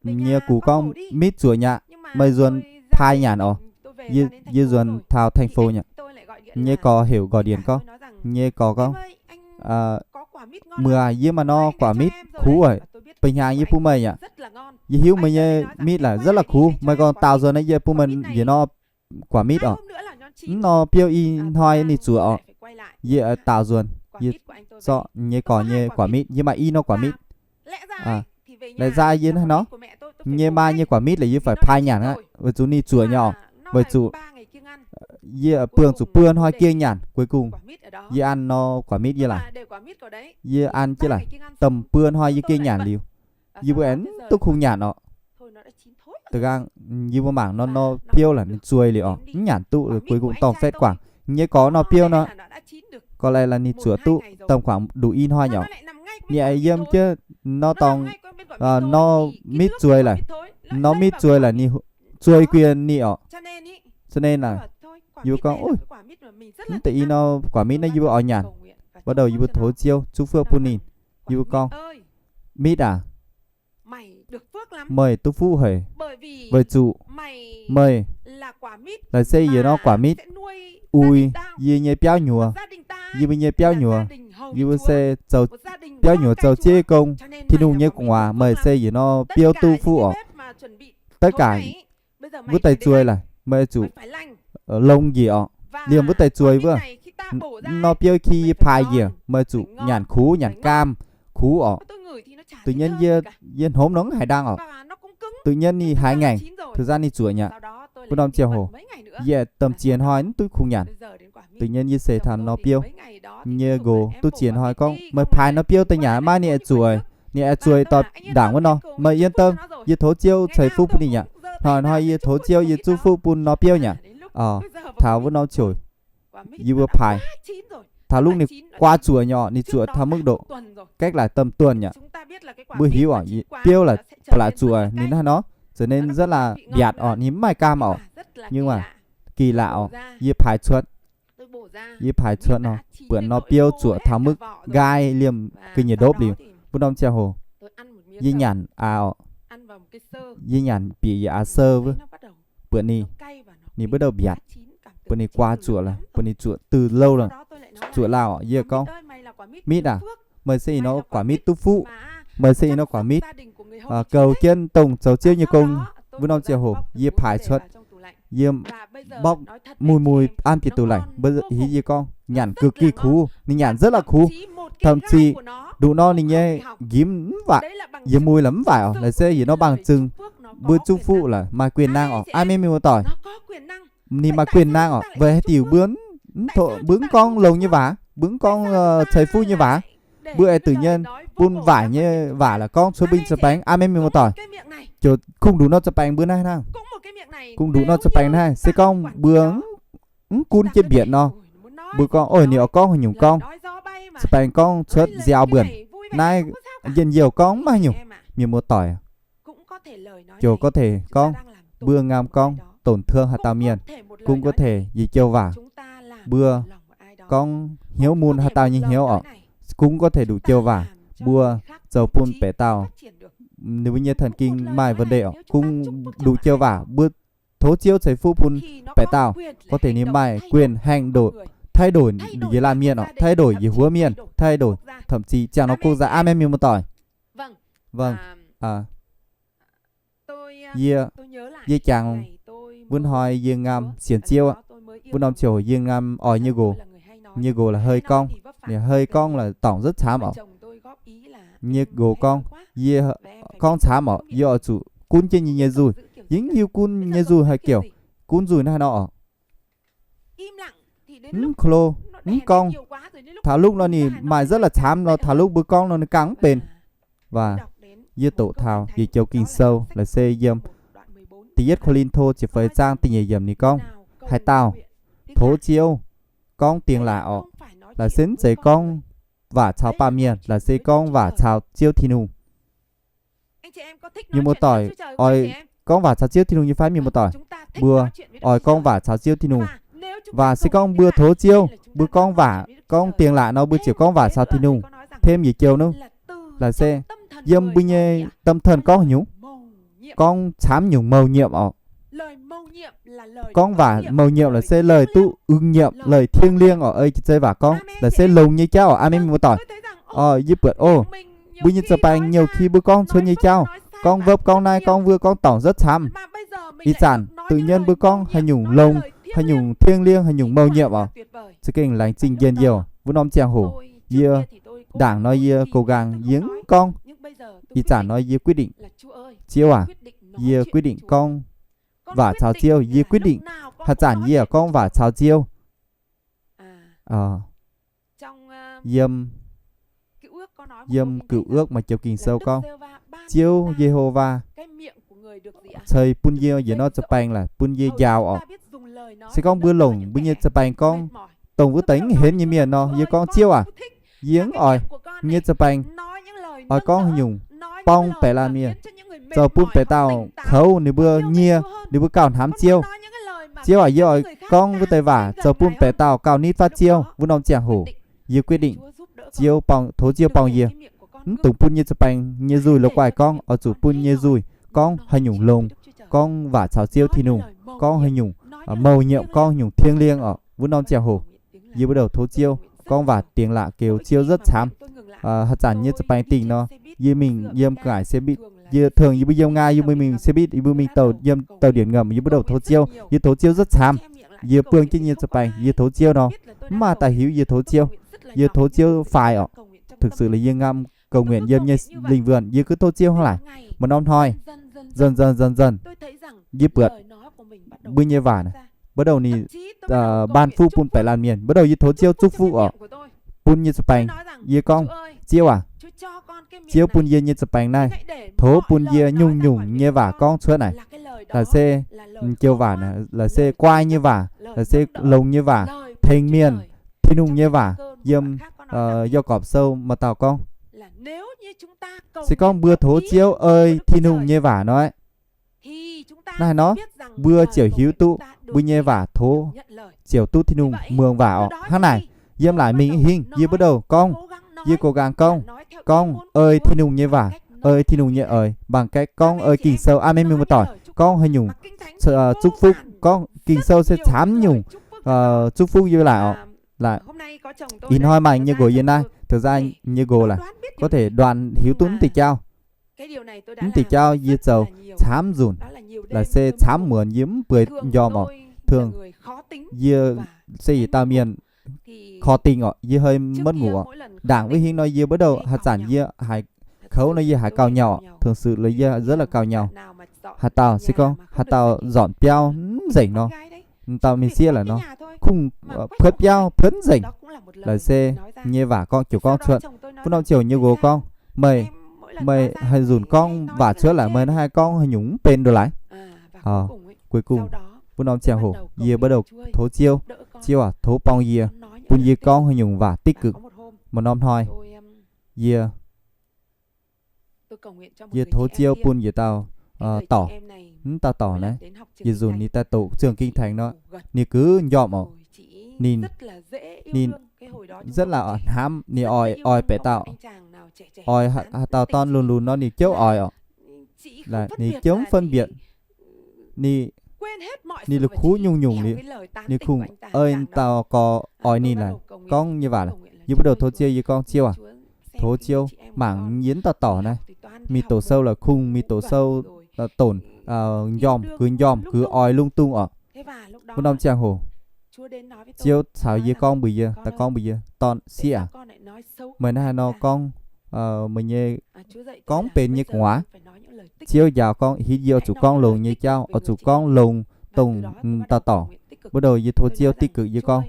Nyei gux gorngv, mít zuoqc nyei aqv, meih nzuonx pai nyanc oc. Yie nzuonx taux thành phố nyei. Nyei gorx heuc gọi điện gorngv, nyei gorx gorngv, muoz, yie maaih nor quảng mít kuv oc, ba'hnyangx yie bun meih aqv. Yie hiuv meih nyei mít laaix rất là kuv, meih gorngv daaux nzuonx naaiv yie bun meih yietc nor quảng mít oc. Mv nor biouv i hnoi ninh zuoqc oc. Yie daaux nzuonx, yie zorqv nyei gorx nyei quảng mít, yie maaih i nor quảng mít. Laaix nzaaih yie hnangv nor, nyei maa nyei quảng mít laaix yie faix pai nyanc aqv, weic zuqc ninh zuoqc nyei oc. Weic zuqc yie buangh zuqc buo hnoi gengh nyanc cuối cùng. Yie ăn nor quảng mít yie laaix, yie ăn jienv laaix, tầm buo hnoi yie gengh nyanc liuz, yie mbuo aengx duqv kungx nyanc oc. Da'nqaang yie mbuo mangc nor, nor biouv laaix ninh zueih liuz oc, mv nyanc duqv, cuối cùng dorng fatv guangc. Nyei gorx nor biouv nor, có lẽ là ninh zuoqc duqv tầm khoảng đủ i hnoi nyei oc. Ninh aengx yiem jienv nor dorngx, nor mít zueih laaix, nor mít zueih laaix ninh zueih guen ninh oc. Cho nên là yie mbuo gorngv, mv deix i nor quảng mít naaiv yie mbuo oix nyanc. Bắt đầu yie mbuo tov Ziouv chúc phước bun ninh. Yie mbuo gorngv, mít aac, meih duqv fuqv haic, weic zuqc meih laaix se yietc norm quảng mít uix yie nyei biauv nyuoz, yie mbuo nyei biauv nyuoz. Yie mbuo se zoux biauv nyuoz zoux ziex gong, Tin-Hungh nyei gu'nguaaz, meih se yietc norm biouv duqv fuqv oc. Tất cả wuov deix zueih laaix meih zuqc longx njiec oc. Liemh wuov deix zueih wuov, nor biouv ki yie paaix njiec, meih zuqc nyanc kuv, nyanc gaam, kuv oc. Tự nhiên yie, yie hnomv nor mv haiz ndaang oc. Tự nhiên ninh haiz ngaengc, thực ra ninh zuoqc nyei aqv. Mbuo norm ziangh hoc yie tầm ziex hnoi mv duqv kungx nyanc. Tự nhiên yie seix taux nor biouv nyei nqox duqv ziex hnoi gorngv, meih paaix nor biouv daaih nyanc maiv, ninh aengx zueiz, ninh aengx zueiz doix ndaangc wuov nor. Meih yên tâm, yie tov Ziouv ceix fuqv bun ninh aqv. Hnoi-hnoi yie tov Ziouv yie zuqv fuqv bun nor biouv aqv. Taux wuov norm ziouc yie mbuo paaix, taux lungh ninh guaa zuoqc nyei oc, ninh zuoqc taux mức độ cách lại tầm tuần aqv. Mbuo hiuv oc, biouv laaix ba'laqc zuoqc ninh hnangv nor, trở nên rất là mbiatc oc, ninh mv maaih gaam oc. Nhưng mà kỳ lạ oc, yie paaix cuotv, yie paaix cuotv nor, buatc nor biouv zuoqc taux mức nqaai liemh ga'naaiv nyiec ndopv liuz, mbuo norm ziangh hoc yie nyanc aav oc, yie nyanc bieqc yietc aav sơ wuov, buatc ninh, ninh bắt đầu mbiatc, buatc ninh guaa zuoqc lorqc, buatc ninh zuoqc dui louh lorqc, zuoqc lauh oc. Yie gorngv, mít aac, meih se ih nor quảng mít duqv fuqv, meih se ih nor quảng mít goux jienv dongh zoux Ziouv nyei gong. Mbuo norm ziangh hoc yie paaix cuotv, yie mborqv mùi mùi an bieqc tủ lạnh, mbuo hiuv yie gorngv nyanc cực kỳ kuv, ninh nyanc rất là kuv. Thậm chí nduqc nor ninh nyei nqimv mv waaic, yie mùi laaix mv waaic oc. Laaix se yietc norm bằng chứng mbuo zuqv fuqv laaix maaih quyền năng oc, aa men mienh muoz-doic. Ninh maaih quyền năng oc, weic haaix diuc mbuo mv, mbuo mv gorngv longx nyei waac, mbuo mv gorngv ceix fuqv nyei waac, mbuo aengx tự nhiên bun waaic nyei waac laaix gorngv cuotv bun ninh za'baengx, aa men mienh muoz-doic. Ziouc kungx nduqc nor za'baengx mbuo naaiv hnangv, kungx nduqc nor za'baengx naaiv se gorngv mbuo mv gunv jienv mbietc nor, mbuo gorngv, ov, ninh oix gorngv haaix nyungc gorngv, za'baengx gorngv cuotv nziaaux mbuonc, naaiv njien-youh gorngv maiv haaix nyungc, mienh muoz-doic. Ziouc có thể gorngv, mbuo ngam gorngv tổn thương haaix dauh mienh, cũng có thể yie jouh waac, mbuo gorngv hnyouv mun haaix dauh nyei hnyouv oc, cũng có thể nduqc jouh waac, mbuo zoux bun baeqc dauh ninh mbuo nyei thần kinh maaih vấn đề oc, cũng nduqc jouh waac, mbuo tov Ziouv ceix fuqv bun baeqc dauh, có thể ninh maaih quyền hành động, thay đổi yie laanh mienh oc, thay đổi yie huov mienh, thay đổi thậm chí ziangh nor quốc gia, aa men mienh muoz-doic. Vâng, yie, yie jangx wuov hnoi yie ngam sienx Ziouv aqv. Wuov norm ziouc yie ngam oix nyei nqox, nyei nqox la'hơi gorngv, ninh hơi gorngv là tổng rất thảm oc. Nyei nqox gorngv, yie gorngv thảm oc, yie oix zuqc gunv jienv yie nyei nzuih. Yie mv hiuv gunv nyei nzuih haaix kiểu, gunv nzuih naaiv nor oc. Mv klo, mv gorngv. Taux lúc nor ninh maaih rất là thảm nor, taux lúc mbuo gorngv nor ninh ganh mv benx. Và yie doqc taux yietc joux Ging-Sou laaix se yiem Da'yietv Ko^lin^to ziepc feix zaang da'nyeic yiemc ninh gorngv, haaix dauh tov Ziouv gorngv dingx laac oc, laaix se mv zeiz gorngv waac caux baamh mienh, laaix se gorngv waac caux Ziouv Tin-Hungh. Mienh muoz-doic, oix gorngv waac caux Ziouv Tin-Hungh nyei fai, mienh muoz-doic? Mbuo oix gorngv waac caux Ziouv Tin-Hungh. Và se gorngv mbuo tov Ziouv, mbuo gorngv waac, gorngv dingx laac nor mbuo ziouc gorngv waac caux Tin-Hungh. Thêm yietc joux nor, Laaix se yiem mbuo nyei tâm thần gorngv haaix nyungc? Gorngv camv nyungc mầu nhiệm oc. Gorngv waac mầu nhiệm laaix se lời duqv ưng nhiệm, lời thiêng liêng oc, ei jiez zei waac gorngv laaix se longx nyei jauv oc. Aamen, mienh muoz-doic. Yie buatc oc, mbuo nyei za'baeng nhiều khi mbuo gorngv cuotv nyei jauv, gorngv wuov gorngv naaiv gorngv wuov gorngv dorngc rất camv. Ih zanc tự nhiên mbuo gorngv haaix nyungc longx, haaix nyungc thiêng liêng, haaix nyungc mầu nhiệm oc, za'gengh laengz zingh njien-youh. Wuov norm ziangh hoc yie ndaangc nor yie cố gắng yie mv gorngv. Ih zanc nor yie quyết định, Ziouv aac, yie quyết định gorngv waac caux Ziouv. Yie quyết định haaix zanc yie gorngv waac caux Ziouv. Yiem, yiem Cựu Ước maaih joux Ging-Sou gorngv, Ziouv Ye-ho-va ceix bun yie yietc norm za'baeng laaix bun yie njaaux oc. Se gorngv mbuo longc mbuo nyei za'baeng gorngv dongh wuov deix mv henv nyei mienh nor, yie gorngv, Ziouv aac, yie mv oix nyei za'baeng oix gorngv haaix nyungc borng baeqc laanh mienh, zoux bun baeqc dauh kouv ninh mbuo nyie, ninh mbuo gauh hnamv Ziouv. Ziouv aac, yie oix gorngv wuov deix waac zoux bun baeqc dauh gauh nitv fatv Ziouv. Wuov norm ziangh hoc yie quyết định, Ziouv, tov Ziouv borng yie. Mv dungx bun nyei za'baeng nyei nzuih la'guaih gorngv, oix zuqc bun nyei nzuih gorngv haaix nyungc longx, gorngv waac caux Ziouv Tin-Hungh, gorngv haaix nyungc mầu nhiệm, gorngv haaix nyungc thiêng liêng oc. Wuov norm ziangh hoc yie mbuo douc tov Ziouv, gorngv waac dingx laqc goux Ziouv rất camv. Haaix zanc nyei za'baeng dingh nor, yie mingh yiem ga'ngaaic xe buýt, yie thường yie mbuo yiem ngaa yie mbuo mingh xe buýt, yie mbuo mingh douc, yiem douc điểm ngầm, yie mbuo douc tov Ziouv. Yie tov Ziouv rất camv. Yie buangh jienv nyei za'baeng yie tov Ziouv nor, mv maaih daaih hiuv yie tov Ziouv. Yie tov Ziouv faix oc. Thực sự là yie ngam cầu nguyện yiem nyei linh vườn, yie kuv tov Ziouv hnangv naaic. Maaih norm hnoi, dần dần dần dần, yie buatc mbuo nyei waac naaic, bắt đầu ninh ban phúc bun baeqc laanh mienh, bắt đầu yie tov Ziouv chúc phúc oc, bun nyei za'baeng. Yie gorngv, Ziouv aac, Ziouv bun yie nyei za'baeng naaiv, tov bun yie nyungc-nyungc nyei waac gorngv cuotv naaic, laaix se joux waac, laaix se guai nyei waac, laaix se longx nyei waac, tengx mienh, Tin-Hungh nyei waac. Yiem Yaagorpc Sou maaih dauh gorngv, se gorngv mbuo tov Ziouv ei Tin-Hungh nyei waac nor, naaiv nor, mbuo ziouc hiuv duqv mbuo nyei waac tov ziouc duqv Tin-Hungh muangx waac oc. Hnangv naaic, yiem laaic mingh hingh yie bắt đầu gorngv, yie cố gắng gorngv, gorngv ei Tin-Hungh nyei waac, ei Tin-Hungh nyei oix, bằng cách gorngv ei Ging-Sou. Aamen, mienh muoz-doic. Gorngv haaix nyungc chúc phúc, gorngv Ging-Sou se camv nyungc chúc phúc yie laaic oc. Ih hnoi maaih nyei nqox yie naaiv, thực ra nyei nqox laaic có thể đoàn hiuv duqv mv deix jauv. Mv deix jauv yie zoux camv nzunc, laaix se camv muonz yie mv bueix njormh oc. Thường yie se yietc dauh mienh khó tính oc, yie hơi mất ngủ oc. Ndaangc wuov hingv nor yie bắt đầu haaix zanc yie haiz kouv nor yie haiz gauh nyauh oc. Thường sự là yie rất là gauh nyauh. Haaix dauh se gorngv haaix dauh nzornc biauv mv nzengc nor, dauh mienh sieqv laic nor, kungx puotv biauv puotv nzengc. Laaix se nyei waac gorngv ziouc gorngv cuotv. Wuov norm ziouc nyei nqox gorngv, meih, meih haaix nzunc gorngv waac cuotv laaix meih naaiv haih gorngv haaix nyungc mv benx ndongc laaix. Cuối cùng, wuov norm ziangh hoc yie bắt đầu tov Ziouv, Ziouv aac, tov borng yie, bun yie gorngv haaix nyungc waac tích cực. Maaih norm hnoi yie, yie tov Ziouv bun yietc dauh dorc. Mv dauh dorc naaiv, yietc nzunc ninh daaih doqc trường kinh thánh nor, ninh gux njormh oc. Ninh, ninh rất là hnamv, ninh oix, oix baeqc dauh, oix haaix dauh dorn lunx lunx nor ninh jouv oix oc. Ninh jouv mv phân biệt, ninh, ninh la'kuqv nyungc-nyungc liuz, ninh kungx ei dauh gorx oix ninh laic gorngv nyei waac laic. Yie bắt đầu tov Ziouv, yie gorngv, Ziouv aac, tov Ziouv mangc yie mv dauh dorc naaiv. Mingh doqc sou laaix kungx mingh doqc sou, donx, njormh gux njormh gux oix lung dungh oc. Wuov norm ziangh hoc Ziouv caux yie gorngv mbuox yie, daaih gorngv mbuox yie, Dorn-sieqv aac, meih naaiv haaix nor gorngv, meih nyei gorngv benx nyei gu'nguaaz. Ziouv njaaux gorngv hitv yie oix zuqc gorngv longx nyei jauv, oix zuqc gorngv longx dongh dauh dorc. Bắt đầu yie tov Ziouv tích cực, yie gorngv,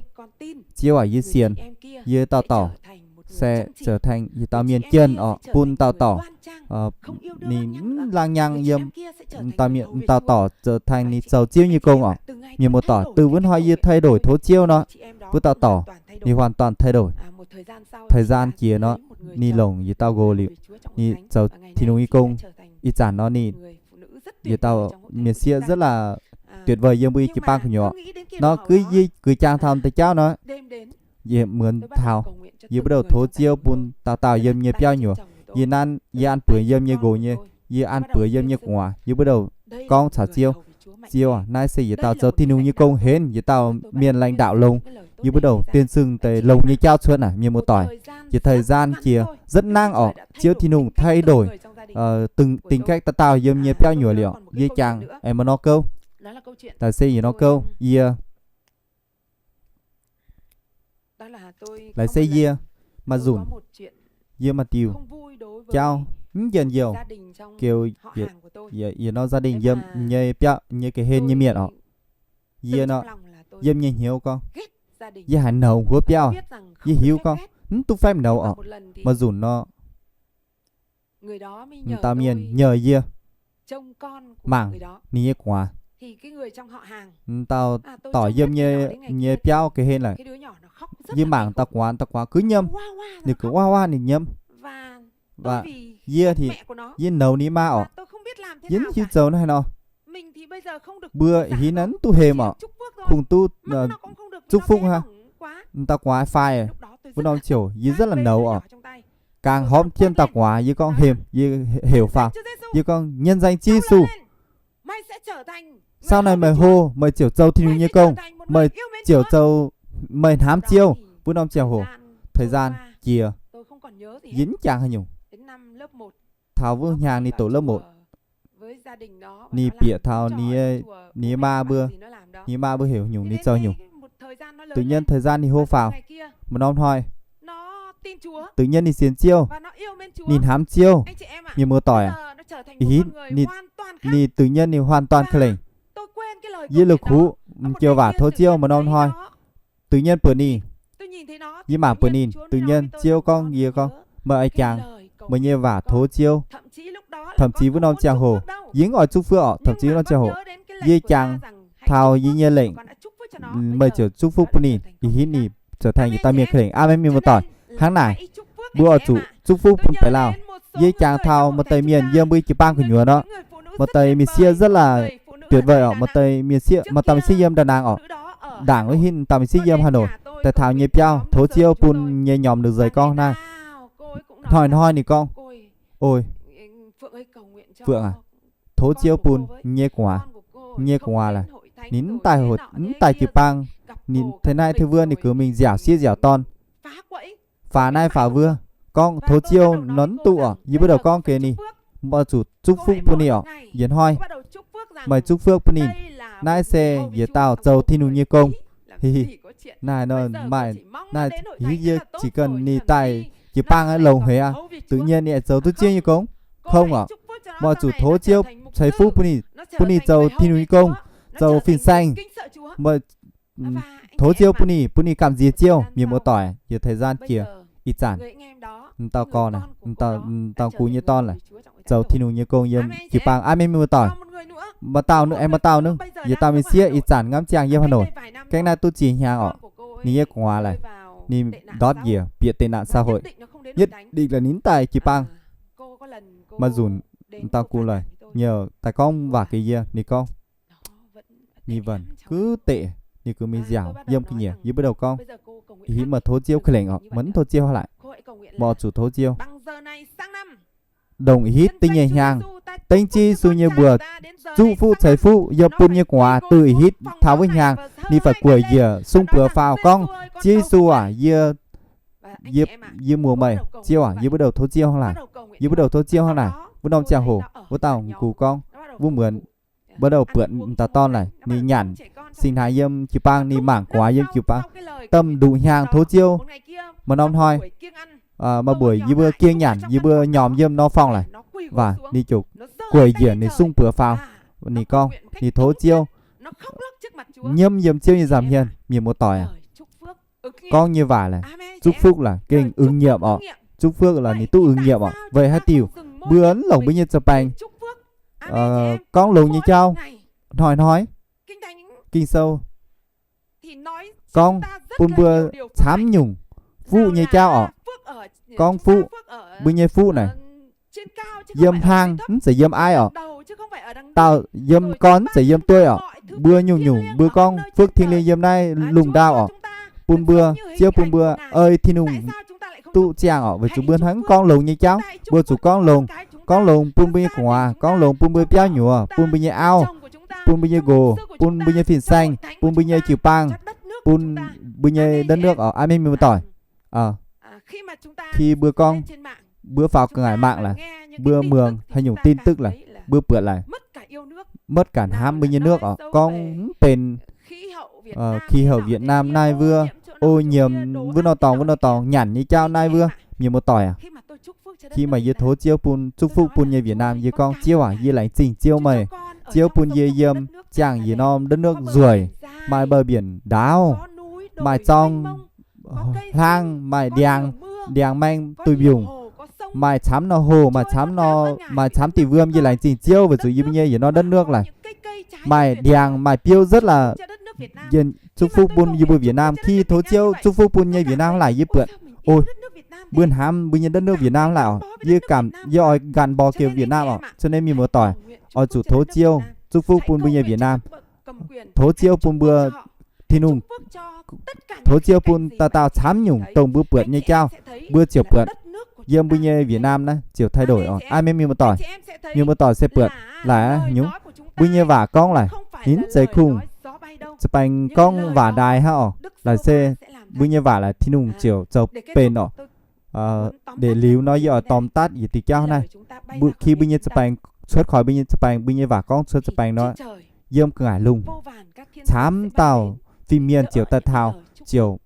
Ziouv aac, yie sienx yie dauh dorc se trở thành yietc dauh mienh jienh oc bun dauh dorc. Ninh mv lăng nyang yiem, dauh dorc trở thành ninh zoux Ziouv nyei gong oc. Mienh muoz-doic, từ wuov hnoi yie thay đổi tov Ziouv nor, wuov dauh dorc ninh hoàn toàn thay đổi. Thời gian jiex nor, ninh longc yietc dauh nqox liuz, ninh zoux Tin-Hungh nyei gong. Ih zanc nor ninh yietc dauh mienh sieqv rất là tuyệt vời yiem mbuo jiu-baang gu'nyuoz. Nor gux yie gux jaang taux deix jauv nor, yie muonz taux, yie bắt đầu tov Ziouv bun dauh dauh yiem nyei biauv nyuoz. Yie nanv, yie an buoz yiem nyei nqox nyei, yie an buoz yiem nyei gu'nguaaz, yie mbuo douc gorngv caux Ziouv, Ziouv aac, naaiv se yietc dauh zoux Tin-Hungh nyei gong henv, yietc dauh mienh lãnh đạo longx. Yie mbuo douc tiên xưng deix longx nyei jauv cuotv naaic, mienh muoz-doic. Yietc thời gian jiex rất ngắn orqc, Ziouv Tin-Hungh thay đổi, ờ, từng, tính cách dauh dauh yiem nyei biauv nyuoqc liuz, yie jangx aengx maaih norm gouv. Laaic se yietc norm gouv, yie, laaic se yie maaih nzunc, yie maaih diuh jauv mv njien-youh, geux yietc norm gia đình yiem nyei biauv nyei ga'hlen nyei mienh orqc. Yie nor, yiem nyei hnyouv gorngv, yie haiz nouz wuov biauv, yie hiuv gorngv mv duqv faib nouz orqc. Maaih nzunc nor, dauh mienh nyei yie mangc ninh nyei gu'nguaaz, dauh doic yiem nyei, nyei biauv ga'hlen laic. Yie mangc dauh gu'nguaaz, dauh gu'nguaaz kuv nyiemv, ninh kuv waav waav ninh nyiemv. Yie, yie nouz ninh maa orqc. Yie mv hiuv zoux naaiv nor. Mbuo hingv naaiv mv duqv hemx orqc. Kungx duqv, ờ, chúc phúc hnangv. Dauh gu'nguaaz faix, wuov norm ziouc yie rất là nouz orqc. Gangx horpc jienv dauh gu'nguaaz, yie gorngv hemx, yie heuc faaux, yie gorngv, nhân danh Chúa Giêsu, sau naaic meih hlo, meih ziouc zoux Tin-Hungh nyei gong, meih ziouc zoux, meih hnamv Ziouv. Wuov norm ziangh hoc, thời gian jiex, yie mv jangx haaix nyungc. Taux wuov hnyangx ninh doqc lớp một, ninh bieqc taux ninh nyei maa mbuo, ninh maa mbuo heuc nyungc ninh zoux nyungc. Tự nhiên thời gian ninh hlo faaux, maaih norm hnoi, tự nhiên ninh sienx Ziouv, ninh hnamv Ziouv. Mienh muoz-doic, ih hitv ninh tự nhiên ninh hoàn toàn kêu lệnh. Yie la'kuqv m'joux waac tov Ziouv maaih norm hnoi, tự nhiên buatc ninh, yie mangc buatc ninh, tự nhiên Ziouv gorngv, yie gorngv, meih oix jangx meih nyei waac tov Ziouv. Thậm chí wuov norm ziangh hoc, yie mv oix chúc phước orqc, thậm chí wuov norm ziangh hoc, yie jangx taux yie nyei lengc, meih ziouc chúc phước bun ninh, ih hitv ninh zoux thành yietc dauh mienh kêu lệnh. Aamen, mienh muoz-doic. Hnangv naaic, mbuo oix zuqc chúc phước bun baeqc lauh. Yie jangx taux maaih deix mienh yiem mbuo jiu-baang gu'nyuoz nor, maaih deix mienh sieqv rất là tuyệt vời orqc, maaih deix mienh sieqv, maaih dauh mienh sieqv yiem Đà Nẵng orqc, ndaangc wuov hitv dauh mienh sieqv yiem Hà Nội, daaih taux nyei biauv, tov Ziouv bun nyei nyormh nduqc nzeix gorngv naaiv. Hnoi-hnoi ninh gorngv, ôi, Phượng aac, tov Ziouv bun nyei gu'nguaaz, nyei gu'nguaaz laaix, ninh mv daaih, mv daaih jiu-baang, ninh thế này thế kia, ninh cứ mingh nziaauc sieqv nziaauc dorn, faaux naaiv faaux wuov, gorngv tov Ziouv nor mv duqv orqc. Yie mbuo douc gorngv gaax ninh, mbuo zuqc chúc phước bun ninh orqc. Yietc hnoi meih chúc phước bun ninh, naaiv se yietc dauh zoux Tin-Hungh nyei gong. Naaiv nor maaih, naaiv hitv yie chỉ cần ninh daaih jiu-baang longx heix aqv, tự nhiên ninh zoux duqv Ziouv nyei gong. Không orqc. Mbuo zuqc tov Ziouv ceix fuqv bun ninh, bun ninh zoux Tin-Hungh nyei gong, zoux fin-saeng. Mbuo tov Ziouv bun ninh, bun ninh gamh nziex Ziouv. Mienh muoz-doic, yietc thời gian jiex, ih zanc dauh gorn, dauh gux nyei dorn laaix zoux Tin-Hungh nyei gong yiem jiu-baang. Aamen, mienh muoz-doic. Maaih dauh, aengx maaih dauh nor, yietc dauh mienh sieqv ih zanc ngamv ziangh yiem Hà Nội. Gaengh naaiv duqv ziex hnyangx orqc. Ninh nyei gu'nguaaz laaix, ninh ndortv njiec bieqc tệ nạn xã hội. Nhất định là ninh mv daaih jiu-baang. Maaih nzunc dauh gux laaix, nyei daaih gorngv waac gaax yie, ninh gorngv, ninh vẫn cứ tệ, ninh cứ mingh nziaauc yiem ga'nyiec. Yie mbuo douc gorngv, ih hitv meih tov Ziouv kêu lệnh orqc, meih mv tov Ziouv hnangv haaix, meih oix zuqc tov Ziouv. Dongh ih hitv da'nyeic hnyangx, dengv Ziouv Yesu nyei mbuox zuqv fuqv ceix fuqv yiem bun nyei gu'nguaaz, dongh ih hitv taux wuov hnyangx ninh faix gueic njiec sung buoz faaux gorngv, Ziouv Yesu aac, yie, yie muoz meih. Ziouv aac, yie mbuo douc tov Ziouv hnangv naaic. Yie mbuo douc tov Ziouv hnangv naaic. Wuov norm ziangh hoc wuov dauh gux gorngv, wuov muonz mbuo douc buatc dauh dorn laaix, ninh nyanc singx hnaangx yiem jiu-baang, ninh mangc gu'nguaaz yiem jiu-baang. Domh nduqc hnyangx tov Ziouv, maaih norm hnoi, maaih mbuox yie mbuo gieng nyanc, yie mbuo nyormh yiem norm forng laaix, waac ninh ziouc gueic njiec ninh sung buoz faaux. Ninh gorngv ninh tov Ziouv, nyiemv yiem Ziouv nyei nza'hmien. Mienh muoz-doic aac, gorngv nyei waac laaix, chúc phước laaix gengh ứng nghiệm orqc. Chúc phước laaix ninh duqv ứng nghiệm orqc. Weic haaix diuc? Mbuo mv longc mbuo nyei za'baengx gorngv longx nyei jauv. Hnoi-hnoi Ging-Sou gorngv bun mbuo camv nyungc fuqv nyei jauv orqc. Gorngv fuqv, mbuo nyei fuqv naaic, yiem hlang mv zeiz yiem aiv orqc. Dauh yiem gorn mv zeiz yiem dueiv orqc. Mbuo nyungc-nyungc mbuo gorngv phước thiêng liêng yiem naaiv lungh ndau orqc. Bun mbuo, Ziouv bun mbuo ei Tin-Hungh duqv ziangh orqc, weic zuqc mbuo hnangv gorngv longx nyei jauv. Mbuo zuqc gorngv longx, gorngv longx bun mbuo nyei gu'nguaaz, gorngv longx bun mbuo biauv nyuoz, bun mbuo nyei auv, bun mbuo nyei nqox, bun mbuo nyei fin-saeng, bun mbuo nyei jiu-baang, bun mbuo nyei đất nước orqc. Aamen, mienh muoz-doic. Khi mbuo gorngv, mbuo faaux ga'nqaaic mangc laaix, mbuo muangx haaix nyungc tin tức laaix, mbuo buatc laaix, mất cả hnamv mbuo nyei nước orqc. Gorngv mv benx, khi hậu Việt Nam naaiv wuov ô nhiễm wuov nor dorngx, wuov nor dorngx, nyanc nyei jauv naaiv wuov, mienh muoz-doic aac. Khi maaih yie tov Ziouv bun,祝福 bun nyei Việt Nam, yie gorngv, Ziouv aac, yie laengz zingh Ziouv meih. Ziouv bun yie yiem ziangh yietc norm đất nước nzueic, maaih bờ biển đảo, maaih zorng hlang, maaih ndiangx, ndiangx maeng duih mbiungc, maaih camv nor hoh, maaih camv nor, maaih camv diuh wuom. Yie laengz zingh Ziouv weic zuqc yie mbuo nyei yietc norm đất nước laaix maaih ndiangx, maaih biouv rất là, 祝福 bun yie mbuo Việt Nam. Khi tov Ziouv 祝福 bun nyei Việt Nam laaix yie buatc, ôi, mbuo hnamv mbuo nyei đất nước Việt Nam laaix orqc. Yie cảm, yie oix gắn bó kiểu Việt Nam orqc. Cho nên mienh muoz-doic, oix zuqc tov Ziouv 祝福 bun mbuo nyei Việt Nam. Tov Ziouv bun mbuo, Tin-Hungh, tov Ziouv bun dauh dauh camv nyungc dongh mbuo buatc nyei jauv, mbuo ziouc buatc yiem mbuo nyei Việt Nam naaiv ziouc thay đổi orqc. Aamen, mienh muoz-doic. Mienh muoz-doic se buatc laaix nyungc, mbuo nyei waac gorngv laaix, ninh mv zeiz kungx za'baeng gorngv waac ndaix hnangv orqc. Laaix se mbuo nyei waac laaix Tin-Hungh ziouc zoux benx orqc. Ndeic liuz nor yie oix dorh daaih yietc diuh jauv naaiv. Khi mbuo nyei za'baeng cuotv, koi mbuo nyei za'baeng, mbuo nyei waac gorngv cuotv za'baeng nor, yiem ga'nqaaic lungh, camv dauh fin-mienh ziouc daaih taux, ziouc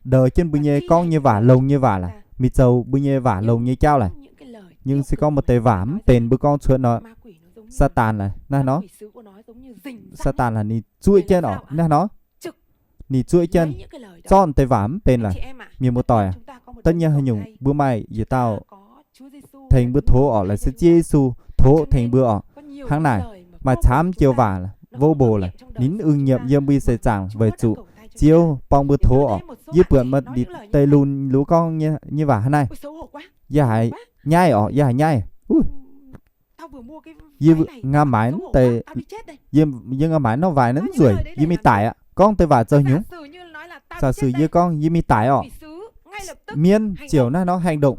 ndou jienv mbuo nyei gorngv nyei waac, longx nyei waac laaix, mingh zoux mbuo nyei waac longx nyei jauv laaix. Nhưng se gorngv maaih deix waac mv benx mbuo gorngv cuotv nor, Saadaan laaix naaiv nor, Saadaan laaix ninh zuov jienv orqc naaiv nor. Ninh zuov jienv, zorqv deix waac mv benx laaix. Mienh muoz-doic, da'nyeic haaix nyungc mbuo maaih yietc dauh tengx mbuo tov orqc, laaix se Ziouv Yesu tov tengx mbuo orqc. Hnangv naaic, maaih camv joux waac, vô bổ laaix ninh ưng nghiệm yiem mbuo seix zaangc weic zuqc Ziouv borng mbuo tov orqc. Yie buatc maaih deix lunx luov gorngv nyei waac hnangv naaiv. Yie haiz nyaiv orqc, yie haiz nyaiv. Yie nga'maaic, yie nga'maaic norm waaic naaiv nzueic, yie mingh daic aqv. Gorngv deix waac zoux nyungc. Giả sử yie gorngv yie mingh daic orqc, mienv ziouc naaiv nor hành động,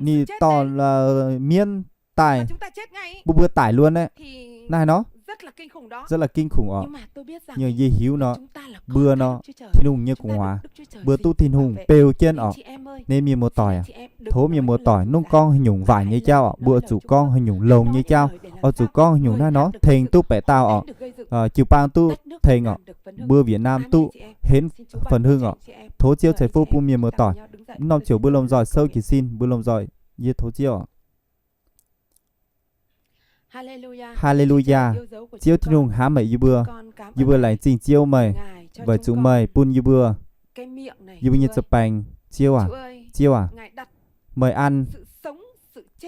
ninh dorh mienv daaih, bun mbuo daic luôn aqv. Naaiv nor rất là kinh khủng orqc. Nhưng yie hiuv nor, mbuo nor, Tin-Hungh nyei gu'nguaaz, mbuo duqv Tin-Hungh beu jienv orqc. Ninh mienh muoz-doic, tov mienh muoz-doic mv dungx gorngv haaix nyungc waaic nyei jauv orqc, mbuo zuqc gorngv haaix nyungc longx nyei jauv, oix zuqc gorngv haaix nyungc naaiv nor tengx duqv baeqc dauh orqc, jiu-baang duqv tengx orqc, mbuo Việt Nam duqv henv phần hưng orqc. Tov Ziouv ceix fuqv bun mienh muoz-doic. Norm ziouc mbuo lomh nzoih souv jiez sin, mbuo lomh nzoih, yie tov Ziouv orqc. Haa^le^lu^yaa. Ziouv Tin-Hungh hnamv meih yie mbuo. Yie mbuo laengz zingh Ziouv meih, weic zuqc meih bun yie mbuo, yie mbuo nyei za'baeng, Ziouv aac, Ziouv aac, meih an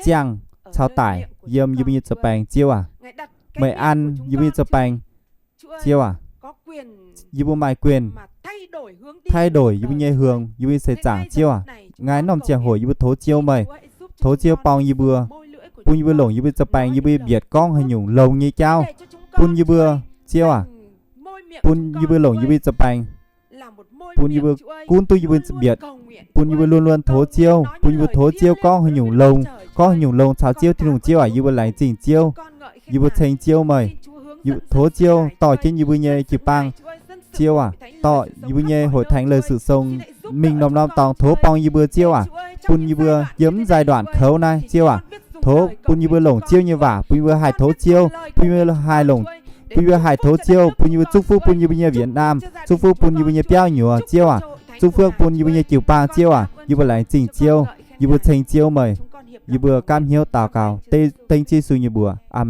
ziangh caux daic yiem yie mbuo nyei za'baeng, Ziouv aac. Meih an yie mbuo nyei za'baeng, Ziouv aac, yie mbuo maaih quyền thay đổi yie mbuo nyei hướng, yie mbuo nyei seix zaangc, Ziouv aac. Naaiv norm ziangh hoc yie mbuo tov Ziouv meih, tov Ziouv borng yie mbuo, bun yie mbuo longc yie mbuo za'baeng, yie mbuo mbietc gorngv haaix nyungc longx nyei jauv, bun yie mbuo, Ziouv aac, bun yie mbuo longc yie mbuo za'baeng, bun yie mbuo gunv duqv yie mbuo mbietc, bun yie mbuo luôn luôn tov Ziouv, bun yie mbuo tov Ziouv gorngv haaix nyungc longx, gorngv haaix nyungc longx caux Ziouv Tin-Hungh, Ziouv aac. Yie mbuo laengz zingh Ziouv, yie mbuo ceng Ziouv meih, tov Ziouv dorh jienv yie mbuo nyei jiu-baang, Ziouv aac, dorh yie mbuo nyei hội thánh lời sự sống mingh norm-norm dorngx, tov borng yie mbuo, Ziouv aac, bun yie mbuo yiem giai đoạn kouv naaiv, Ziouv aac, tov bun yie mbuo longc Ziouv nyei waac, bun yie mbuo haih tov Ziouv, bun yie mbuo haih longc, bun yie mbuo haih tov Ziouv, bun yie mbuo 祝福 bun yie mbuo nyei Việt Nam, 祝福 bun yie mbuo nyei biauv nyuoz, Ziouv aac, 祝福 bun yie mbuo nyei jiu-baang, Ziouv aac. Yie mbuo laengz zingh Ziouv, yie mbuo ceng Ziouv meih, yie mbuo gaamv hnyouv daux gaux dengv Ziouv Yesu nyei mbuox. Aamen.